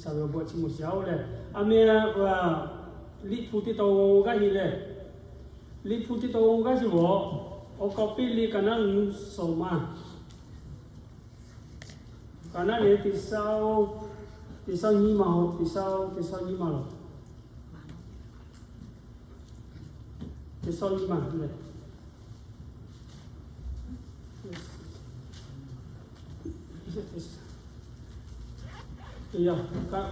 G'uiˬsha ve awˬ bon chi mawˬ shiˍ-oˬ lehˬ, a meh liꞈ hpu teˇ tawn g'aˇ heˆ lehˬ, liꞈ hpu teˇ tawn g'aˇ heˆ g'awˬ, awˬ k'awꞈ piˇ le Kaˍnaˆ mvuhˇ shawˍ ma. Kaˍnaˆ lehˬ teˇ shaˉ, teˇ shaˉ nyiˇ ma-oˬ, teˇ shaˉ, teˇ shaˉ nyiˇ ma lawˬ, teˇ shaˉ nyiˇ ma lehˬ,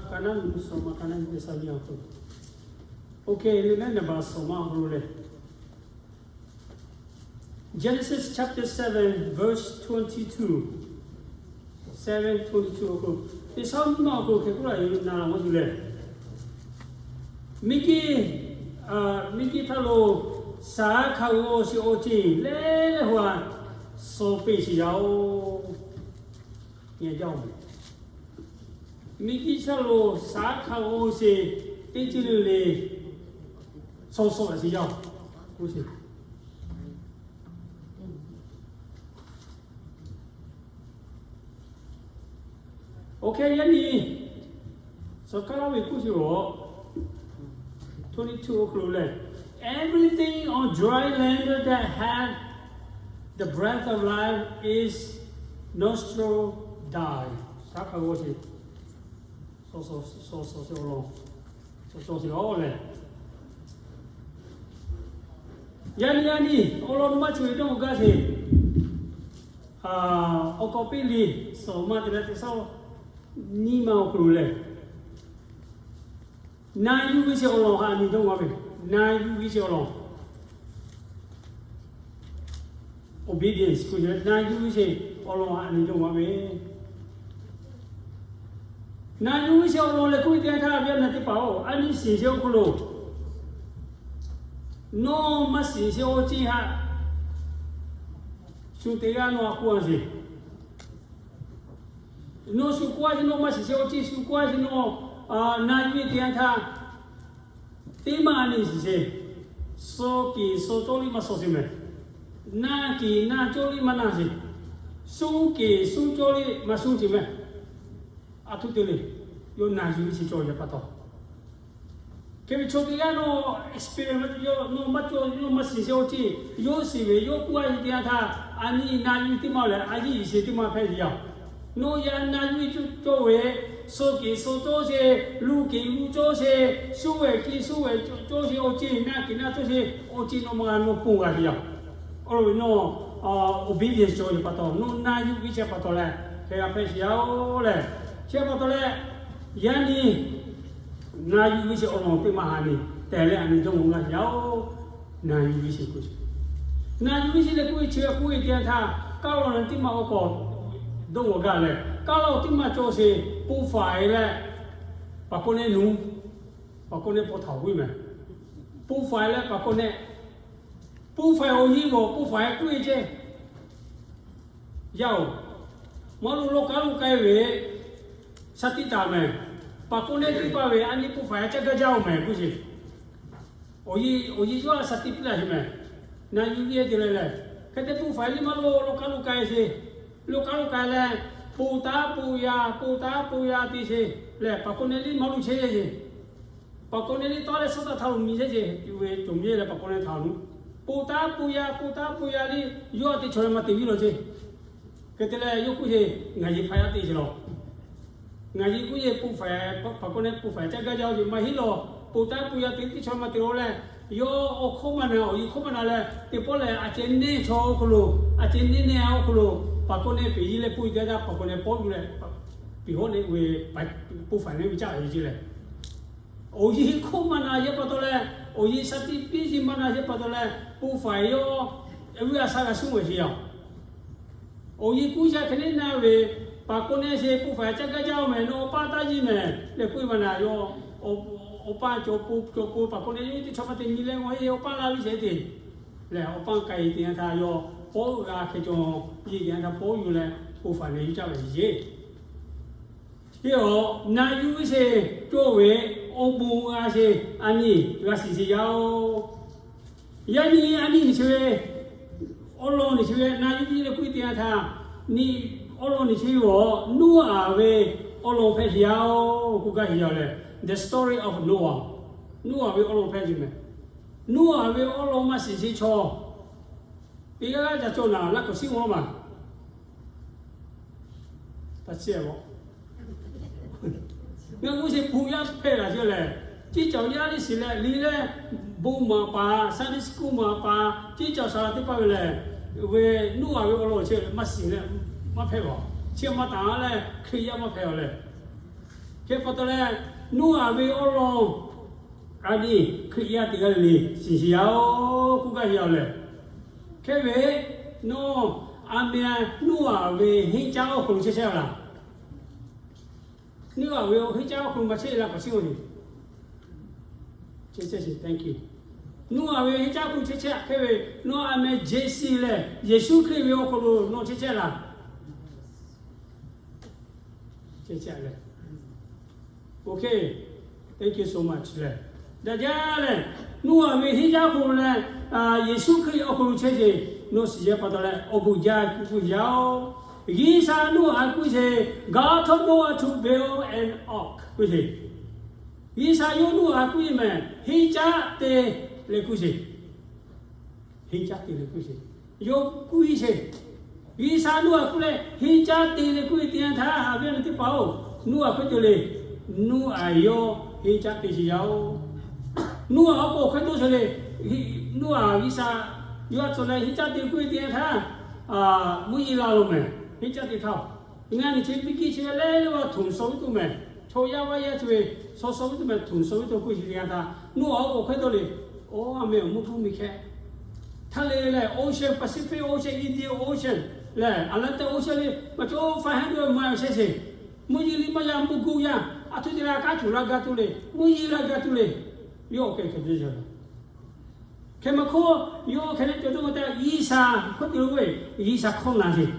Kaˍnaˆ mvuhˇ shawˍ ma, Kaˍnaˆ teˇ shaˉ nyiˇ ma. Okay, le naˉ naˍ baꞈ shawˍ ma awˬ hk'aw lo lehˬ, Genesis chapter seven, verse twenty-two. Seven twenty-two awˬ hk'aw lo, teˇ shaˉ nyiˇ ma awˬ hk'aw lo hk'e k'oˆ laˇ ve, na laˬ maˇ tuˬ lehˬ, miˬguiˬ, miˬguiˬ htaˇ lo shaˍ hkaˆ g'aw sheˍ awˬ ceuˬ leh leh hui a shawˍ peꞈ sheˍ yaˇ-oˬ. Miˬguiˬ htaˇ lo shaˍ hkaˆ g'aw sheˍ teˇ ceuˬ le le shawˍ shawˍ sheˍ yaˇ-oˬ. Okay, yaꞈ nyi, saˍ hkaˍ laˇ ve k'oˆ sheˍ-oˬ, twenty-two awˬ hk'aw lo lehˬ, everything on dry land that had the breath of life is nostril dive. Shaˍ hkaˆ g'aw sheˍ, shawˍ shawˍ sheˍ awˬ lawn, shawˍ shawˍ sheˍ law lehˬ, yaꞈ nyi yaꞈ nyi awˬ lawn maˇ cawˬ ve dawˇ g'aˇ sheˍ. Awˬ k'awꞈ piˇ le shawˍ ma te leh teˇ shaˉ nyiˇ ma awˬ hk'aw lo lehˬ, na yuˬ ve sheˍ awˬ lawn haꞈ nyi dawˇ g'aˇ ve, na yuˬ ve sheˍ awˬ lawn, obedience k'oˆ ve, na yuˬ ve sheˍ awˬ lawn haꞈ nyi dawˇ g'aˇ ve. Na yuˬ ve sheˍ awˬ lawn lehˬ k'oˆ ve teˇ yanˇ htaˇ, a viˉ awˬ na teˇ hpaˍ-oˬ, a nyi shiˍ sheˍ awˬ hk'aw lo nawˬ maˇ shiˍ sheˍ awˬ ceuˬ haꞈ shu te g'aˇ nawˬ a k'oˆ a sheˍ. Nawˬ shu k'oˆ a sheˍ, nawˬ maˇ shiˍ sheˍ awˬ ceuˬ shu k'oˆ a sheˍ, nawˬ na yuˬ ve teˇ yanˇ htaˇ, teˇ maˇ a nyi shiˍ sheˍ, suh keˍ suh cawˇ liˇ maˇ suh sheˍ mehˍ. Na keˍ na cawˇ liˇ maˇ na sheˍ. Suˉ keˍ suˉ cawˇ liˇ maˇ suˉ sheˍ mehˍ. A htoꞈ te le, yawˇ na yuˬ ve sheˍ cawˬ yaˇ pa taw. Hk'e ve chaw teˇ g'aˇ nawˬ experience, nawˬ maˇ cawˬ, nawˬ maˇ shiˍ sheˍ awˬ ceuˬ yawˇ shiˍ ve, yawˇ k'oˆ a sheˍ teˇ yanˇ htaˇ, a nyi na yuˬ ve teˇ maˇ lehˬ, a nyi shiˍ teˇ maˇ hpehꞈ ve yoˬ. Nawˬ yaꞈ na yuˬ ve cawˬ ve, suh keˍ suh cawˇ sheˍ, luˬ keˍ luˬ cawˇ sheˍ, suˉ vehˬ keˍ suˉ vehˬ cawˇ sheˍ awˬ ceuˬ, na keˍ na cawˇ sheˍ awˬ ceuˬ nawˬ ma nawˬ ponˬ g'a ve yoˬ. Awˬ lawn ve nawˬ obedience cawˬ ve pa taw, nawˬ na yuˬ ve chi pa taw leh, hk'e g'a hpehꞈ sheˍ yaˇ-oˬ lehˬ, chi pa taw leh, yaꞈ nyi na yuˬ ve sheˍ awˬ lawn teˇ maˇ haꞈ nyi tehˬ leh a nyi dawˇ g'aˇ ve yoˬ. Na yuˬ ve sheˍ k'oˆ, na yuˬ ve sheˍ leh k'oˆ ve chi k'oˆ ve teˇ yanˇ htaˇ, kaˇ law na teˇ maˇ awˬ k'awꞈ dawˇ g'aˇ leh, kaˇ law teˇ maˇ cawˬ sheˍ, po faiˍ leh paˍ kawˆ nehˆ nuˇ, paˍ kawˆ nehˆ paw htaꞈ g'uˇ mehˍ. Po faiˍ leh paˍ kawˆ nehˆ, po faiˍ awˬ nyi g'awˬ po faiˍ k'oˆ ve ceˇ. Yaˇ-oˬ, maˇ lo lawˇ kaˉ lo k'ai ve shaˍ tiꞈ taˍ mehˍ. Paˍ kawˆ nehˆ teˇ hpaˍ ve a nyi po faiˍ a caˇ gaˇ jaˇ-oˬ mehˍ k'oˆ sheˍ. Awˬ yehˬ yawˇ a shaˍ tiꞈ piˇ laˇ sheˍ mehˍ. Na yuˬ ve te leh lehˬ, hk'e te po faiˍ liˇ maˇ lo lawˇ kaˉ lo k'ai sheˍ. Lawˇ kaˉ lo k'ai leh, po taˉ po yaˇ, po taˉ po yaˇ te sheˍ lehˬ, paˍ kawˆ nehˆ liˇ maˇ lo chehˇ ve sheˍ. Paˍ kawˆ nehˆ liˇ taˉ leh suhˉ taˇ htaˇ lo miˬ chehˇ sheˍ. Yuˬ ve cawˬ miˬ leh paˍ kawˆ nehˆ htaꞈ lo, po taˉ po yaˇ, po taˉ po yaˇ liˇ yawˇ a teˇ chaw leh maˇ te viˉ law ceˇ. Hk'e te leh yawˇ k'oˆ sheˍ, ngaˬ yehˬ hpaˇ yaˇ te sheˍ law. Ngaˬ yehˬ k'oˆ yehˬ po faiˍ, paˍ kawˆ nehˆ po faiˍ caˇ gaˇ jaˇ ve maˇ heˆ law. Po taˉ po yaˇ te teˇ chaw maˇ te law leh, yawˇ awˬ hkawˇ maˇ na, awˬ yehˬ hkawˇ maˇ na leh, teˇ pawˆ lehˬ a ceh neˇ chaw awˬ hk'aw lo, a ceh neˇ neˇ awˬ hk'aw lo, paˍ kawˆ nehˆ peꞈ yiˇ leh po yiˇ te htaˇ paˍ kawˆ nehˆ pawˆ yuˬ leh, peꞈ hawˉ nehˆ ve, po faiˍ nehˆ ve caˇ ve ceˇ lehˬ, awˬ yehˬ hkawˇ maˇ na yehˬ pa taw leh, awˬ yehˬ shaˍ tiꞈ piˇ sheˍ maˇ na yehˬ pa taw leh, po faiˍ yawˇ a vuiˇ a shaˉ g'a suhˉ ve sheˍ yaˇ. Awˬ yehˬ k'oˆ yaˇ hk'e neˉ na ve, paˍ kawˆ nehˆ sheˍ po faiˍ caˇ gaˇ jaˇ-oˬ mehˍ, nawˬ awˬ paˇ taˇ yiˇ mehˍ leh k'oˆ ve maˇ na yawˇ, awˬ paˇ cawˬ po cawˬ po paˍ kawˆ nehˆ yawˇ teˇ chaw maˇ te nyi leh, ngaˬ yehˬ awˬ paˇ la ve sheˍ te lehˬ, awˬ paˇ k'ai te yanˇ htaˇ yawˇ pawˆ g'a hk'e cawˬ yiˇ te yanˇ htaˇ pawˆ yuˬ leh, po faiˍ nehˬ yuˬ caˇ ve yeˬ. Teˇ awˬ na yuˬ ve sheˍ cawˬ ve awˬ bon g'a sheˍ, a nyi g'a shiˍ sheˍ yaˇ-oˬ. Yaˇ nyi a nyi nyi chi ve, awˬ lawn nyi chi ve na yuˬ ve leh k'oˆ ve teˇ yanˇ htaˇ, nyi awˬ lawn nyi chi ve g'awˬ Noˉaꞈ ve awˉ lawn hpehꞈ sheˍ yaˇ-oˬ, k'oˆ gaˇ sheˍ yaˇ-oˬ lehˬ, the story of Noah. Noˉaꞈ ve awˉ lawn hpehꞈ sheˍ mehˍ. Noˉaꞈ ve awˉ lawn maˇ shiˍ sheˍ chaw teˇ g'aˇ g'aˇ ca cawˬ naˍ laˇ k'awꞈ shiˉ mvuh maˬ. Ngaˬ g'uˇ sheˍ bon yaˇ hpehꞈ laˬ sheˍ lehˬ, ciˉ cawˬ yaˇ liˇ shiˍ leh liˇ leh, bon maˍ paˍ, Sunday school maˍ paˍ, ciˉ cawˬ saˍ laꞈ teˇ hpaˍ ve lehˬ, ve Noˉaꞈ ve awˉ lawn chi maˇ shiˍ leh maˇ hpehꞈ a. Chi maˇ taˍ leh Hkriꞈ yaˇ maˇ hpehꞈ a lehˬ. Hk'e pa taw leh, Noˉaꞈ ve awˉ lawn a nyi Hkriꞈ yaˇ teˇ g'aˇ le le shiˍ sheˍ yaˇ-oˬ, k'oˆ gaˇ sheˍ yaˇ-oˬ lehˬ. Hk'e ve, nawˬ a meh Noˉaꞈ ve henˇ caˉ awˬ hk'aw lo chehˇ chehˇ laˬ. Noˉaꞈ ve henˇ caˉ awˬ hk'aw lo maˇ chehˇ laˇ k'awꞈ shiˉ-oˬ. Thank you. Noˉaꞈ ve henˇ caˉ hk'aw lo chehˇ chehˇ hk'e ve, nawˬ a meh Jesi lehˬ Yeˍsuˆ Hkriꞈ ve awˬ hk'aw lo nawˬ chehˇ chehˇ laˬ. Chehˇ chehˇ leh, OK, thank you so much lehˬ, daꞈ jaˇ lehˬ, Noˉaꞈ ve henˇ caˉ hk'aw lo leh, Yeˍsuˆ Hkriꞈ awˬ hk'aw lo chehˇ sheˍ, nawˬ shiˍ yehˇ pa taw leh awˬ bon jaˇ k'oˆ k'oˆ yaˇ-oˬ. G'uiˬsha Noˉaꞈ k'oˆ sheˍ, God told Noah to build an ark k'oˆ sheˍ. G'uiˬsha yawˇ Noˉaꞈ k'oˆ ve mehˍ, henˇ caˉ te leh k'oˆ sheˍ. Henˇ caˉ te leh k'oˆ sheˍ. Yawˇ k'oˆ sheˍ. G'uiˬsha Noˉaꞈ k'oˆ leh henˇ caˉ te leh k'oˆ ve teˇ yanˇ htaˇ, a ve a nyi teˇ hpaˍ-oˬ, Noˉaꞈ hk'e te le, Noˉaꞈ yawˇ henˇ caˉ te sheˍ yaˇ-oˬ. Noˉaꞈ awˬ k'o hk'e te sheˍ le, Noˉaꞈ G'uiˬsha yawˇ a tcuh leh henˇ caˉ te k'oˆ ve teˇ yanˇ htaˇ, mvuhˇ yeˬ la lo mehˍ, henˇ caˉ te htaˇ-oˬ, ngaˬ nyi chi biˇ kiˇ chi ve leh leh va htuꞈ shaw ve tuˬ mehˍ, chaw yaˇ vaˇ yaˇ chi ve shaw shaw ve tuˬ mehˍ, htuꞈ shaw ve tuˬ k'oˆ sheˍ teˇ yanˇ htaˇ, Noˉaꞈ awˬ k'o hk'e te le, oˇ a meh awˬ mvuhˇ hpfuhˇ miˬ hkehˇ htaˇ le leh, ocean, Pacific Ocean, Indian Ocean leh Atlantic Ocean le, maˇ cawˬ five hundred mile chehˇ sheˍ. Mvuhˇ yeˬ liˇ maˇ yaˇ, mvuhˇ guˇ yaˇ, a htoꞈ te la kaˉ cuˬ la gaˇ tuˬ le, mvuhˇ yeˬ la gaˇ tuˬ le, yawˇ awˬ kehˬ hk'e te sheˍ. Hk'e maˇ hk'oˆ, yawˇ hk'e le cawˬ tuˬ ma te G'uiˬsha hk'oˆ te lo ve, G'uiˬsha hkawˇ na sheˍ.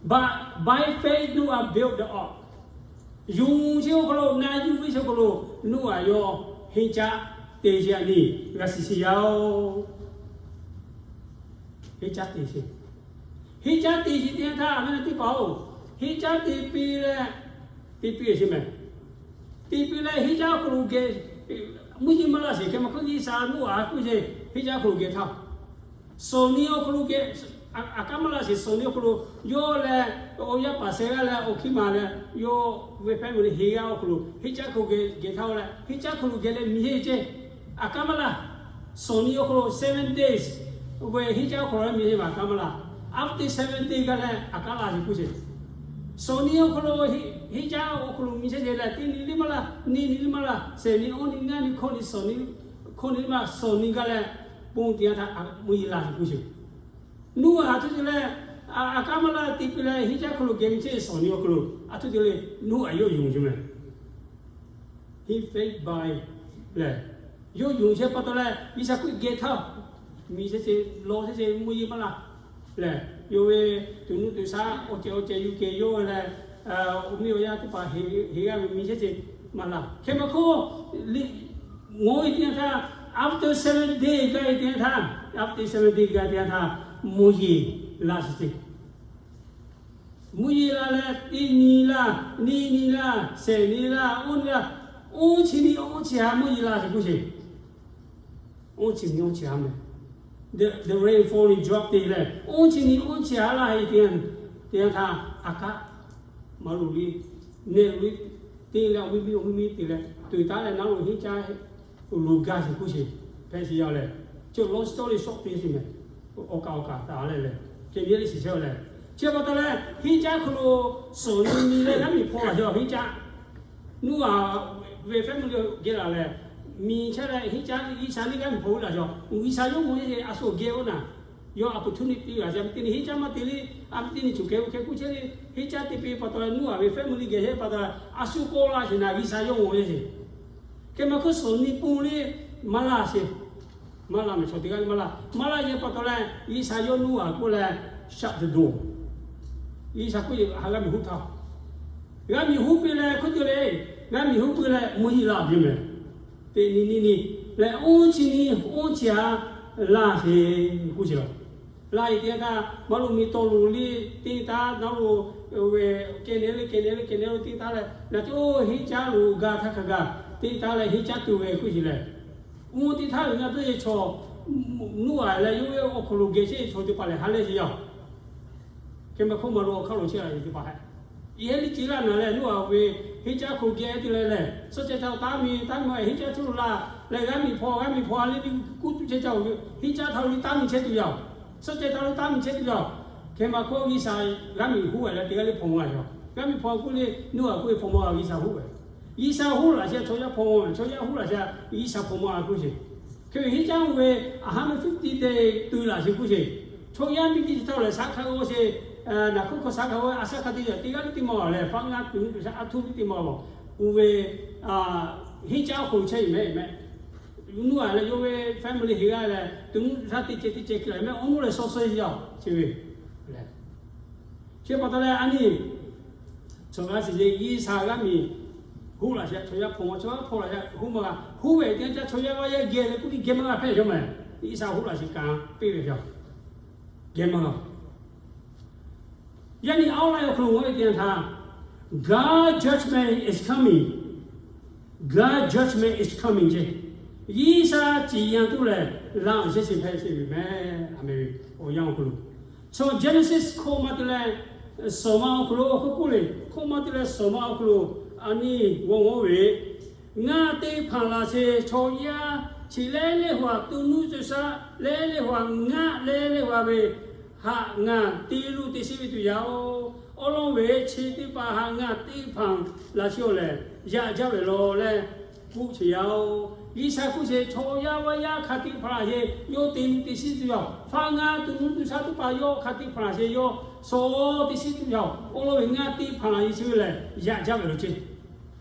But by faith Noah built the ark. Yonˍ sheˍ awˬ hk'aw lo, na yuˬ ve sheˍ awˬ hk'aw lo, Noˉaꞈ yawˇ henˇ caˉ te sheˍ a nyi g'a shiˍ sheˍ yaˇ-oˬ. Henˇ caˉ te sheˍ. Henˇ caˉ te sheˍ teˇ yanˇ htaˇ, a ve na teˇ hpaˍ-oˬ, henˇ caˉ te piˇ leh, te piˇ sheˍ mehˍ. Te piˇ leh henˇ caˉ awˬ hk'aw lo geh, mvuhˇ yeˬ maˇ laˇ sheˍ. Hk'e maˇ hk'oˆ G'uiˬsha Noˉaꞈ k'oˆ sheˍ, henˇ caˉ awˬ hk'aw lo geh htaˇ, suhˍ nyi awˬ hk'aw lo geh, a kaˉ maˇ laˇ sheˍ. Suhˍ nyi awˬ hk'aw lo yawˇ leh awˬ yaˇ paˍ sheh g'aˇ leh awˬ hkiˇ maˬ leh yawˇ ve family heˍ g'aˇ awˬ hk'aw lo henˇ caˉ hk'aw lo geh htaˇ leh, henˇ caˉ hk'aw lo geh leh miˬ yeˬ ceˇ, a kaˉ maˇ laˇ. Suhˍ nyi awˬ hk'aw lo seven days ve henˇ caˉ awˬ hk'aw lo miˬ yeˬ maˬ a kaˉ maˇ laˇ. After seven days g'a leh a kaˉ laˇ sheˍ k'oˆ sheˍ. Suhˍ nyi awˬ hk'aw lo henˇ caˉ awˬ hk'aw lo miˬ yeˬ ceˇ leh, teˇ nyi liˇ maˇ laˇ, nyi nyi liˇ maˇ laˇ, shehˍ nyi, awˇ nyi, ngaˇ nyi, hkawˇ nyi, suhˍ nyi, hkawˇ nyi liˇ maˇ, suhˍ nyi g'a leh, bon teˇ yanˇ htaˇ mvuhˇ yeˬ la sheˍ k'oˆ sheˍ. Noˉaꞈ htoꞈ te leh, a kaˉ maˇ laˇ te piˇ leh henˇ caˉ hk'aw lo geh miˬ ceˇ, suhˍ nyi awˬ hk'aw lo a htoꞈ te leh Noˉaꞈ yawˇ yonˍ sheˍ mehˍ. He faith by lehˬ, yawˇ yonˍ sheˍ pa taw leh G'uiˬsha k'oˆ geh htaˇ, miˬ sheˍ ceˇ, lawˬ sheˍ ceˇ, mvuhˇ yeˬ maˇ laˇ lehˬ, yawˇ ve tuꞈ nuˇ tuꞈ shaˉ awˬ cehˬ awˬ cehˬ yuˬ keh yawˇ leh, awˬ miˇ awˬ yaˇ teˇ hpaˍ heˍ g'aˇ ve miˬ sheˍ ceˇ maˇ laˇ. Hk'e maˇ hk'oˆ, ngaˬ hui teˇ yanˇ htaˇ, after seven days g'a ve teˇ yanˇ htaˇ, after seven days g'a teˇ yanˇ htaˇ, mvuhˇ yeˬ la sheˍ ceˇ. Mvuhˇ yeˬ la leh, teˇ nyi laˇ, nyi nyi laˇ, shehˍ nyi laˇ, awˇ nyi laˇ, awˇ chi nyi awˇ chi ha mvuhˇ yeˬ la sheˍ k'oˆ sheˍ. Awˇ chi nyi awˇ chi ha mehˍ. The rainfall drop te leh, awˇ chi nyi awˇ chi ha laˇ heˆ teˇ yanˇ, teˇ yanˇ htaˇ a kaˉ maˇ loꞈ le, nehˬ loꞈ le, te leh awˬ miˇ miˇ awˬ miˇ miˇ te leh, toꞈ taˉ leh naˉ lo henˇ caˉ loꞈ gaˇ sheˍ k'oˆ sheˍ. Hpehꞈ sheˍ yaˇ lehˬ, chi long story short te sheˍ mehˍ. Awˬ kaˍ awˬ kaˍ taˍ leh lehˬ, hk'e ve le shiˍ chehˇ lehˬ, chi pa taw leh henˇ caˉ hk'aw lo suhˍ nyi nyi leh g'aˇ miˬ hpaw laˬ sheˍ henˇ caˉ. Noˉaꞈ ve family geh laˬ lehˬ, miˬ chehˇ leh henˇ caˉ G'uiˬsha liˇ g'aˇ miˬ hpaw laˬ sheˍ. G'uiˬsha yawˇ mvuhˇ yeˬ a shu geh oˇ naˍ, yawˇ a pu htuˇ nyi piˇ laˬ sheˍ. Teˇ nyi henˇ caˉ maˇ te le, a teˇ nyi cuˬ keh oˇ hk'e k'oˆ chehˇ le, henˇ caˉ te piˇ pa taw leh Noˉaꞈ ve family geh hehˆ pa taw leh a shu k'awꞈ laˇ sheˍ naˍ G'uiˬsha yawˇ mvuhˇ yeˬ sheˍ. Hk'e maˇ hk'oˆ suhˍ nyi pun le maˇ laˇ sheˍ. Maˇ laˇ mehˍ chaw teˇ g'aˇ maˇ laˇ. Maˇ laˇ yehˇ pa taw leh G'uiˬsha yawˇ Noˉaꞈ k'oˆ leh, shut the door. G'uiˬsha k'oˆ yeˬ ha g'aˇ miˬ huˉ htaˇ, g'aˇ miˬ huˉ piˇ leh hk'oˆ te le, g'aˇ miˬ huˉ piˇ leh mvuhˇ yeˬ la piˇ mehˍ. Teˇ nyi nyi nyi leh awˇ chi nyi awˇ chi ha laˇ sheˍ k'oˆ sheˍ laˬ. Laˇ e teˇ yanˇ htaˇ maˇ loꞈ miˬ tawˇ loꞈ le, teˇ taˉ naˉ lo Oˇ ve keh ne le keh ne le keh ne le teˇ taˉ leh, ngaˬ cawˇ henˇ caˉ lo ga htaˇ hk'a gaˬ teˇ taˉ leh henˇ caˉ tuˬ ve k'oˆ sheˍ lehˬ, mvuhˇ teˇ htaˇ ve ngaˬ teˇ yehˬ chaw Noˉaꞈ leh yawˇ ve awˬ hk'aw lo geh chehˇ ve chaw teˇ hpaˍ lehˬ ha lehˬ sheˍ yaˇ. Hk'e maˇ hk'oˆ maˇ lo awˬ hk'aˇ lo chehˇ la ve teˇ hpaˍ hehꞈ, yehˇ liˇ ce laˇ naˍ leh Noˉaꞈ ve henˇ caˉ hk'aw geh te leh lehˬ, suhˆ ceh htaˇ taˉ mi taˉ mi henˇ caˉ tuˬ laˇ leh, g'aˇ miˬ hpaw g'aˇ miˬ hpaw a le le kuˇ tuˬ chehˇ caˇ, henˇ caˉ htaˇ lo taˉ mi chehˇ tuˬ yaˇ. Suhˆ ceh htaˇ lo taˉ mi chehˇ tuˬ yaˇ. Hk'e maˇ hk'oˆ G'uiˬsha g'aˇ miˬ huˉ ve leh teˇ g'aˇ le hpaw maw a yaˇ. G'aˇ miˬ hpaw k'oˆ le, Noˉaꞈ k'oˆ ve hpaw maw a G'uiˬsha huˉ ve. G'uiˬsha huˉ laꞈ sheh chaw yaˇ hpaw maw, chaw yaˇ huˉ laꞈ sheh G'uiˬsha hpaw maw a k'oˆ sheˍ. Hk'e ve henˇ caˉ ve a hundred fifty te tuˬ laꞈ sheˍ k'oˆ sheˍ. Chaw yaˇ miˇ teˇ chi htaˇ lehˬ shaˉ hkaˇ g'awˇ sheˍ, naˬ hk'oˆ hk'aw shaˉ hkaˇ g'awˇ a shaˉ hkaˇ teˇ yaˇ teˇ g'aˇ le teˇ maw lehˬ, faˆ ngaˇ tuˬ nuˇ tuˬ shaˉ a htoˇ ve teˇ maw lawˬ. Oˇ ve henˇ caˉ awˬ hk'aw lo chehˇ ve mehˍ mehˍ. Noˉaꞈ leh yawˇ ve family heˍ g'aˇ leh tuˬ nuˇ tuˬ shaˉ teˇ ceh teˇ ceh hk'e lehˬ mehˍ awˬ nuˇ lehˬ sawˇ sawˇ yaˇ chi ve lehˬ. Chi pa taw leh a nyi chaw g'aˇ shiˍ ce G'uiˬsha g'aˇ miˬ huˉ laꞈ sheh chaw yaˇ hpaw maw, chaw yaˇ hpaw laꞈ sheh huˉ maˇ g'a. Huˉ ve teˇ yanˇ caˇ chaw yaˇ g'aˇ yaˇ geh leh k'oˆ tiˇ geh maˇ g'a hpehꞈ yaˇ mehˍ. G'uiˬsha huˉ laꞈ sheh kanˍ piˇ ve yaˇ geh maˇ g'a. Yaˇ nyi awˬ lawn awˬ hk'aw lo ngaˬ hui teˇ yanˇ htaˇ, God judgment is coming. God judgment is coming ce. G'uiˬsha ciˍ yanˇ tuˬ lehˬ, laˇ awˬ shehˍ shehˍ hpehꞈ sheˍ ve mehˍ. A mehˍ ve awˬ yanˇ awˬ hk'aw lo, chaw Genesis hkawˇ maˇ te leh suhˍ ma awˬ hk'aw lo awˬ hk'oˆ k'oˆ le, hkawˇ maˇ te leh suhˍ ma awˬ hk'aw lo a nyi g'awˇ g'awˇ ve, ngaˬ te hpanˍ laˬ sheˍ chaw yaˇ chi lehˉ lehˉ haꞈ tuˬ nuˇ tuˬ shaˉ lehˉ lehˉ haꞈ ngaˆ lehˉ lehˉ haꞈ ve haꞈ ngaˬ te luˬ te shiˍ ve tuˬ yaˇ-oˬ. Awˬ lawn ve chi teˇ hpaˍ haꞈ ngaˬ te hpanˍ laˬ sheˍ-oˬ lehˬ, yaꞈ jaˇ ve law leh k'oˆ sheˍ yaˇ-oˬ. G'uiˬsha k'oˆ sheˍ, chaw yaˇ vaˇ yaˇ hk'a te hpanˍ laˬ sheˍ yawˇ te luˬ te shiˍ tuˬ yaˇ-oˬ. Faˆ ngaˇ tuˬ nuˇ tuˬ shaˉ teˇ hpaˍ yawˇ hk'a te hpanˍ laˬ sheˍ yawˇ sawˇ te shiˍ tuˬ yaˇ-oˬ. Awˬ lawn ve ngaˬ te hpanˍ laˬ sheˍ chi ve lehˬ, yaꞈ jaˇ ve lo ce.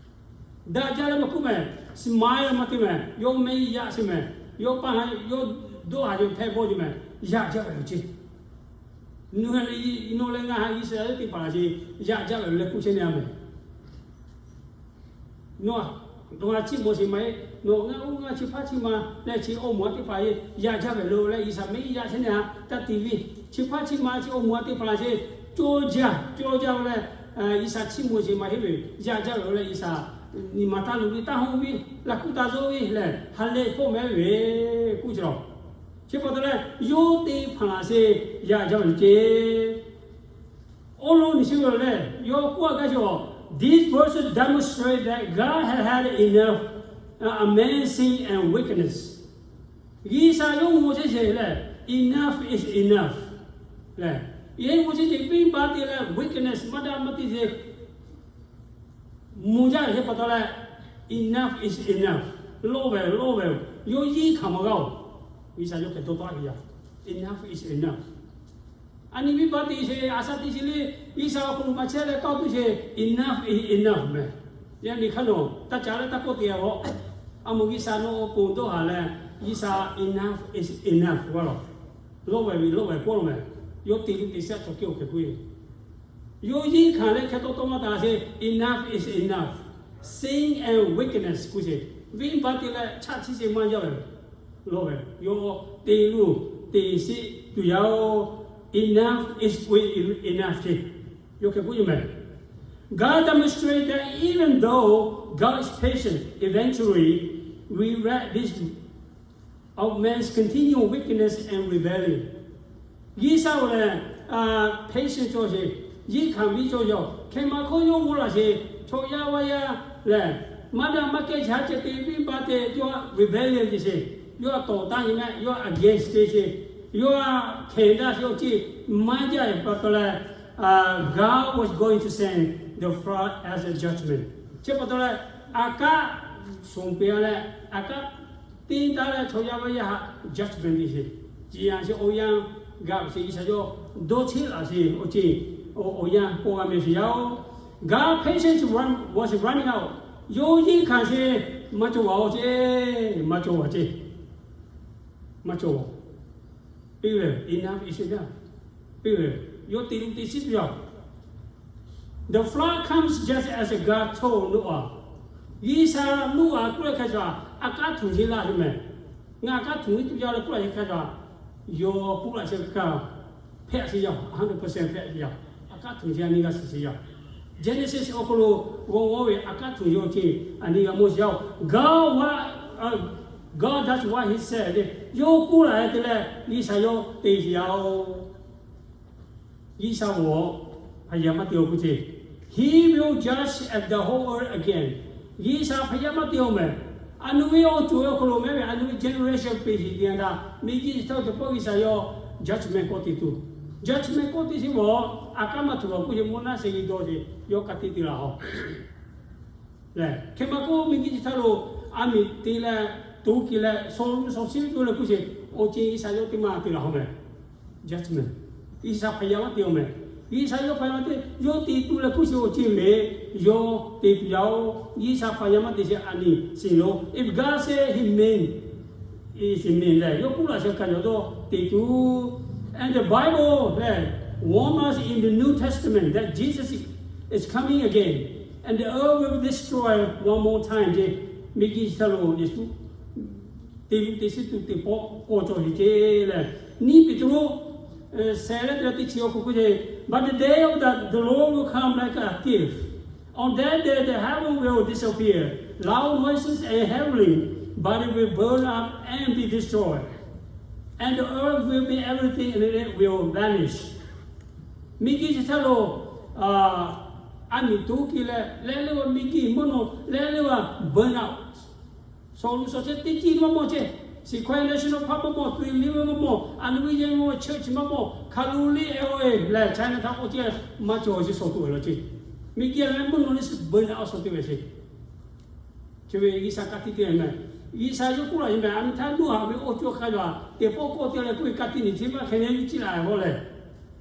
Daꞈ jaˇ leh maˇ k'oˆ mehˍ, smile maˇ te mehˍ, yawˇ mehˆ yaꞈ sheˍ mehˍ, yawˇ paˇ ha yawˇ dawˇ haˍ yawˇ hpehˇ bawˇ ce mehˍ, yaꞈ jaˇ ve lo ce. Nawˬ leh ngaˬ haꞈ G'uiˬsha yawˇ te hpanˍ laˬ sheˍ yaꞈ jaˇ ve lo leh k'oˆ chehˇ ne a mehˍ. Nawˬ, nawˬ ngaˬ chiˇ mawˬ sheˍ maˇ heˆ. Nawˬ ngaˬ oˇ ngaˬ chi hpaˇ chi ma leh chi awˬ moˍ a teˇ hpaˍ yaꞈ jaˇ ve lo leh G'uiˬsha mehˆ yaꞈ chehˇ ne a taˇ te ve. Chi hpaˇ chi ma chi awˬ moˍ a teˇ hpaˍ laˬ sheˍ cawˇ jaˇ cawˇ jaˇ ve leh, G'uiˬsha chiˇ mawˬ sheˍ maˇ heˆ ve yaꞈ jaˇ ve lo leh G'uiˬsha nyi ma taˇ luˬ ve taˇ hawˇ ve, laꞈ kuˇ taˇ zuhˆ ve lehˬ, ha lehˬ hpawˇ mehˍ ve k'oˆ ce lawˬ. Chi pa taw leh yawˇ te hpanˍ laˬ sheˍ yaꞈ jaˇ ve lo ce. Awˬ lawn nyi chi ve lehˬ, yawˇ k'oˆ a gaˇ sheˍ-oˬ, this verse demonstrate that God had had enough, uh, amazing and weakness. G'uiˬsha yawˇ mawˬ chehˇ sheˍ lehˬ, enough is enough lehˬ, yawˇ mawˬ chehˇ sheˍ venˇbaˆ te leh weakness maˇ daꞈ maˇ te sheˍ mvuh jaˇ ve pa taw leh, enough is enough, lawˇ ve lawˇ ve, yawˇ yiˇ hkanˍ maˇ g'a-oˬ. G'uiˬsha yawˇ hk'e dawˇ taˍ ve yaˇ, enough is enough. A nyi venˇbaˆ te sheˍ, a shaꞈ te sheˍ le, G'uiˬsha awˬ hk'aw lo maˇ chehˇ leh tawˇ tuˬ sheˍ, enough is enough mehˍ. Yaꞈ nyi hk'aˇ nawˬ taˇ caˉ leh taˇ kawˆ te a g'awˇ. A moˍ G'uiˬsha nawˬ awˬ pon dawˇ haˍ leh, G'uiˬsha enough is enough g'a lawˬ. Lawˇ ve ve lawˇ ve k'oˆ lo mehˍ. Yawˇ te luˬ te shaˉ chaw kehˬ awˬ hk'e k'oˆ ve yawˇ yiˇ hkanˍ leh hk'e taw taw maˇ taˍ sheˍ, enough is enough. Sin and weakness k'oˆ sheˍ, venˇbaˆ te leh chaˆ chiˇ sheˍ maˇ jaˇ ve, lawˇ ve yawˇ te luˬ te shiˍ tuˬ yaˇ-oˬ. Enough is enough ce. Yawˇ hk'e k'oˆ ve mehˍ. God demonstrated that even though God is patient, eventually we read this of man's continual wickedness and rebellion. G'uiˬsha-oˬ lehˬ, patience cawˬ sheˍ, yiˇ hkanˍ ve cawˬ yaˇ-oˬ, hk'e maˇ hkawˇ yawˇ g'awˇ laˬ sheˍ, chaw yaˇ vaˇ yaˇ lehˬ, maˇ daꞈ maˇ kehˉ chaꞈ ceh te venˇbaˆ te yawˇ rebellion ce sheˍ, yawˇ a tawˍ taˇ nyi mehˆ, yawˇ against te sheˍ, yawˇ hkehˍ daꞈ sheˍ awˬ ceuˬ maˇ jaˇ ve pa taw leh, God was going to send the flood as a judgment. Chi pa taw leh, a kaˆ shonˍ peuˬ a leh, a kaˆ teˇ taˇ leh chaw yaˇ vaˇ yaˇ haꞈ judgment te sheˍ, ci yanˇ sheˍ awˬ yanˇ gaˬ sheˍ G'uiˬsha yawˇ dawˇ cheˆ laˬ sheˍ awˬ ceuˬ, awˬ yanˇ k'oˆ g'a meh sheˍ yaˇ-oˬ. God patience was running out. Yawˇ yiˇ hkanˍ sheˍ maˇ cawˬ a ce, maˇ cawˬ a ce. Maˇ cawˬ. Piˇ ve, enough is enough. Piˇ ve, yawˇ te luˬ te shiˍ tuˬ yaˇ-oˬ. The flood comes just as God told Noah. G'uiˬsha Noˉaꞈ k'oˆ leh hk'a shuˍ, a kaˆ htuꞈ sheˍ laˇ sheˍ mehˍ. Ngaˬ a kaˆ htuꞈ ve tuˬ yaˇ leh k'oˆ laˇ sheˍ hk'a shuˍ, yawˇ k'oˆ laˇ sheˍ hk'a hpehꞈ sheˍ yaˇ, a hundred percent hpehꞈ sheˍ yaˇ. Aˉ hkaˆ htuˬ ce a nyi g'a shiˍ shiˍ yaˇ. Genesis awˬ hk'aw lo g'aw g'awˇ ve aˉ hkaˆ htuˬ yawˇ ce a nyi g'a mawˇ shiˍ yaˇ-oˬ. God what, uh, God does what he said. Yawˇ k'oˆ laˬ-e te leh G'uiˬsha yawˇ te shiˍ yaˇ-oˬ. G'uiˬsha-oˬ, hpaˍ yaˇ maˇ te-o k'oˆ ce, He will judge at the whole earth again. G'uiˬsha hpaˍ yaˇ maˇ te-o mehˬ. A nu ve awˬ ceuˬ awˬ hk'aw lo mehˉ ve a nu ve generation peˬ shiˍ te a htaˇ, miˬguiˬ chi htaˇ teˇ pawˆ G'uiˬsha yawˇ judgment kawˆ te tuˬ, judgment kawˆ te shiˍ mawˬ. A kaˉ maˇ htuˬ a k'oˆ ce, mvuhˇ naˆ sheh g'e dawˇ ce, yawˇ ka tiˇ te laˬ-oˬ. Lehˬ, hk'e maˇ k'oˆ, miˬguiˬ chi htaˇ lo a miˬ te leh, to ke leh, shaw lu shaw shiˉ ve to leh k'oˆ ce, awˬ ceuˬ G'uiˬsha yawˇ teˇ maˇ te laˬ-oˬ mehˬ. Judgment. G'uiˬsha hpaˍ yaˇ maˇ te-o mehˬ. G'uiˬsha yawˇ hpaˍ yaˇ maˇ te, yawˇ te tuˬ leh k'oˆ ce, awˬ ceuˬ ve yawˇ te tuˬ yaˇ-oˬ. G'uiˬsha hpaˍ yaˇ maˇ te sheˍ a nyi shiˍ lo. If God said he mean, is mean lehˬ, yawˇ k'oˆ laꞈ sheh kaꞈ yawˇ dawˇ te tuˬ. And the Bible lehˬ warn us in the New Testament that Jesus is coming again, and the earth will be destroyed one more time ce. Miˬguiˬ chi htaˇ lo Yeˍsuˆ te luˬ te shiˉ tuˬ teˇ pawˆ k'awꞈ cawˬ sheˍ ce lehˬ, nyiˇ Peˍtruˆ sheh leh teˇ chi awˬ hk'aw k'oˆ ce, But the day of the, the Lord will come like a thief. On that day, the heaven will disappear, loud noises and howling, but it will burn up and be destroyed. And the earth will be everything and it will vanish. Miˬguiˬ chi htaˇ lo a miˬ to ke leh leh leh g'a miˬguiˬ mvuhˇ naw leh leh g'a burn out. Shaw lu shaw shiˉ teˇ ciˇ maˇ mawˬ ce. Sequoia National Park maˇ mawˬ, Twin River maˇ mawˬ, a nu ve yehˬ maˇ mawˬ, church maˇ mawˬ, Kowloon leh Chinatown k'oˆ ce, maˇ cawˬ ce shaw tuˬ ve law ce. Miˬguiˬ a leh mvuhˇ naw leh burn out shaw tuˬ ve ce. Chi ve G'uiˬsha ka tiˇ te mehˬ. G'uiˬsha yawˇ k'oˆ laꞈ-e mehˬ, a miˬ htaˇ Noˉaꞈ ve awˬ ceuˬ hk'a gaˬ teˇ pawˆ k'awꞈ te leh k'oˆ ve ka tiˇ nyi chi maˇ hk'e ne yuˬ ciˇ laꞈ-e g'awˇ lehˬ.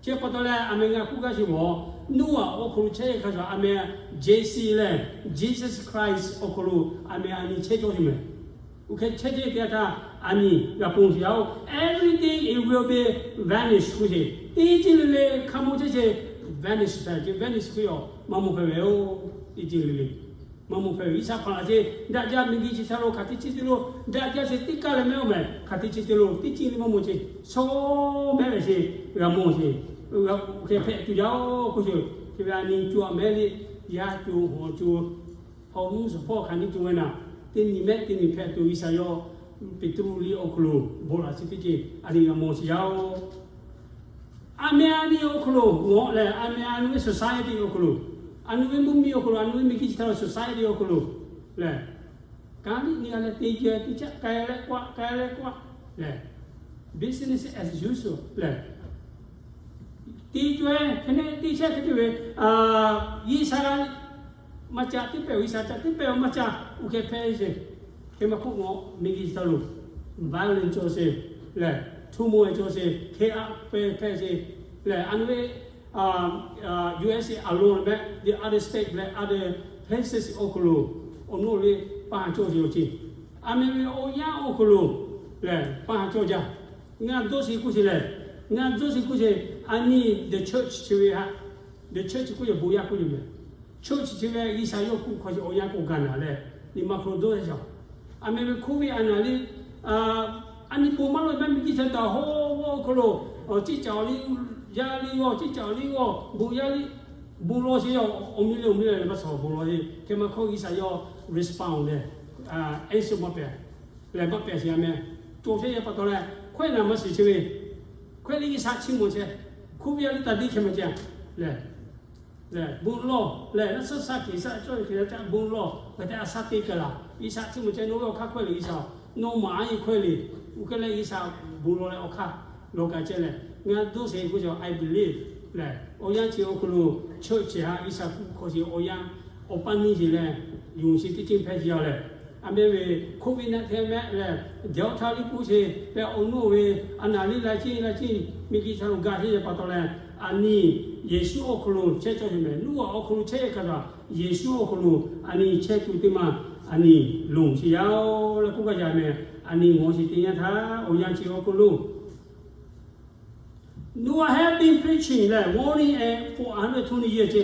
Chi pa taw leh a mehˬ ngaˬ hk'oˆ gaˇ sheˍ mawˬ, Noˉaꞈ awˬ hk'aw lo chehˇ hk'a shuˍ a mehˬ Jesse lehˬ, Jesus Christ awˬ hk'aw lo a mehˬ a nyi chehˇ cawˇ sheˍ mehˬ. Oˇ hk'e chehˇ chehˇ te a htaˇ a nyi g'a ponˬ sheˍ yaˇ-oˬ. Everything it will be vanish k'oˆ sheˍ. Teˇ ceuˬ le le hk'a mawˇ chehˇ sheˍ, vanish hpehꞈ ce, vanish hk'e yaw maˇ mawˬ hpehꞈ ve yoˬ. Teˇ ceuˬ le le maˇ mawˬ hpehꞈ ve. G'uiˬsha hpaˍ laꞈ ce, daꞈ jaˇ miˬguiˬ chi htaˇ lo hk'aˬ teˇ chi te lo daꞈ jaˇ sheˍ, teˇ kaˇ leh mehˉ-oˬ mehˬ, hk'aˬ teˇ chi te lo teˇ ceuˬ le maˇ mawˬ ce. Shaw mehˉ ve sheˍ, g'a mawˬ sheˍ, g'a hk'e hpehꞈ tuˬ yaˇ-oˬ k'oˆ sheˍ. Chi ve a nyi co a mehˉ le, yaˇ co hawˬ co, hawˬ mvuhˇ suhˍ hpawˇ hk'aˬ nyi co ve naˍ, teˇ nyi mehˉ teˇ nyi hpehꞈ tuˬ G'uiˬsha yawˇ Peˍtruˆ liˇ awˬ hk'aw lo bon laꞈ chi teˇ ceuˬ a nyi g'a mawˬ sheˍ yaˇ-oˬ. A mehˬ a nyi awˬ hk'aw lo g'awˇ lehˬ, a mehˬ a nyi ve society awˬ hk'aw lo, a nyi ve mvuhˇmiˬ awˬ hk'aw lo, a nyi ve miˬguiˬ chi htaˇ society awˬ hk'aw lo lehˬ, kanˉ liˇ nyi g'a leh te jehˬ teˇ caˆ k'ai leh k'oˆ k'ai leh k'oˆ lehˬ, business as usual lehˬ, te jehˬ hk'e ne teˇ chehˇ hk'e te ve, G'uiˬsha maˇ caˇ teˇ pehˍ, G'uiˬsha caˇ teˇ pehˍ maˇ caˇ, oˇ hk'e hpehꞈ sheˍ. Hk'e maˇ hk'oˆ mawˬ, miˬguiˬ chi htaˇ lo violence cawˬ sheˍ lehˬ, turmoil cawˬ sheˍ, hk'e a pehˍ hpehꞈ sheˍ lehˬ, a nyi ve U S A alone leh the other state leh other places awˬ hk'aw lo awˬ nawˉ le paˇ cawˬ sheˍ awˬ ceuˬ, a mehˬ ve awˬ yanˇ awˬ hk'aw lo lehˬ paˇ cawˬ jaˇ. Ngaˬ dawˇ sheˍ k'oˆ sheˍ lehˬ, ngaˬ dawˇ sheˍ k'oˆ sheˍ, a nyi the church chi ve haꞈ, the church k'oˆ yehˬ bon yaˇ k'oˆ yehˬ mehˬ. Church chi ve G'uiˬsha yawˇ kuˬ hk'aw sheˍ awˬ yanˇ k'o gaˬ naˍ leh, nyi ma hk'aw lo dawˇ sheˍ. A mehˬ ve COVID a naˍ le, a nyi bon maˇ lawˬ maˇ miˬguiˬ chi htaˇ hawˉ g'awˇ awˬ hk'aw lo, ciˉ caˍ awˬ liˇ yaˇ liˇ g'awˇ, ciˉ caˍ awˬ liˇ g'awˇ bon yaˇ liˇ, bon lawˬ sheˍ yaˇ, awˬ miˇ le awˬ miˇ le maˇ shawˍ bon lawˬ sheˍ. Hk'e maˇ hk'oˆ G'uiˬsha yawˇ respond lehˬ, answer maˇ pehˍ lehˬ maˇ pehˍ sheˍ a mehˬ. Cawˬ sheˍ yaˇ pa taw leh, hkawehˇ naˍ maˇ shiˍ chi ve, hkawehˇ le G'uiˬsha chiˇ mvuh chehˇ, COVID a liˇ taˍ diˇ hk'e maˇ ceh lehˬ, lehˬ bon lawˬ lehˬ, naˆ suhˉ shaˉ hkiˬ shaˉ cawˇ hkiˬ shaˉ caˆ bon lawˬ hk'e te a shaˉ teˇ kaˬ laˬ. G'uiˬsha chiˇ mvuh chehˇ, nawˬ ve awˬ hk'aˇ hkawehˇ le G'uiˬsha, nawˬ maˍ a nyi hkawehˇ le, oˇ hk'e leh G'uiˬsha bon lawˬ leh awˬ hk'aˇ lawˬ kaꞈ ceh lehˬ, ngaˬ dawˇ sheˍ k'oˆ sheˍ, I believe lehˬ, awˬ yanˇ chi awˬ hk'aw lo church chi haꞈ G'uiˬsha kuˬ hk'aw sheˍ awˬ yanˇ awˬ paˇ neˇ sheˍ leh, yonˍ sheˍ teˇ ceuˬ hpehꞈ sheˍ yaˇ lehˬ, a mehˬ ve COVID nineteen mehˆ lehˬ, Delta liˇ k'oˆ sheˍ leh awˬ nawˉ ve a naˍ liˇ la ciˇ la ciˇ miˬguiˬ chi htaˇ lo gaˬ sheˍ yaˇ pa taw leh, a nyi Yeˍsuˆ awˬ hk'aw lo chehˇ cawˇ sheˍ mehˬ. Noˉaꞈ awˬ hk'aw lo chehˇ hk'a gaˬ Yeˍsuˆ awˬ hk'aw lo a nyi chehˇ tuˬ teˇ maˬ a nyi lonˬ sheˍ yaˇ-oˬ leh k'oˆ gaˇ yaˇ mehˬ. A nyi g'awˬ sheˍ teˇ yanˇ htaˇ awˬ yanˇ chi awˬ hk'aw lo Noah had been preaching lehˬ, warning and for a hundred twenty years ce.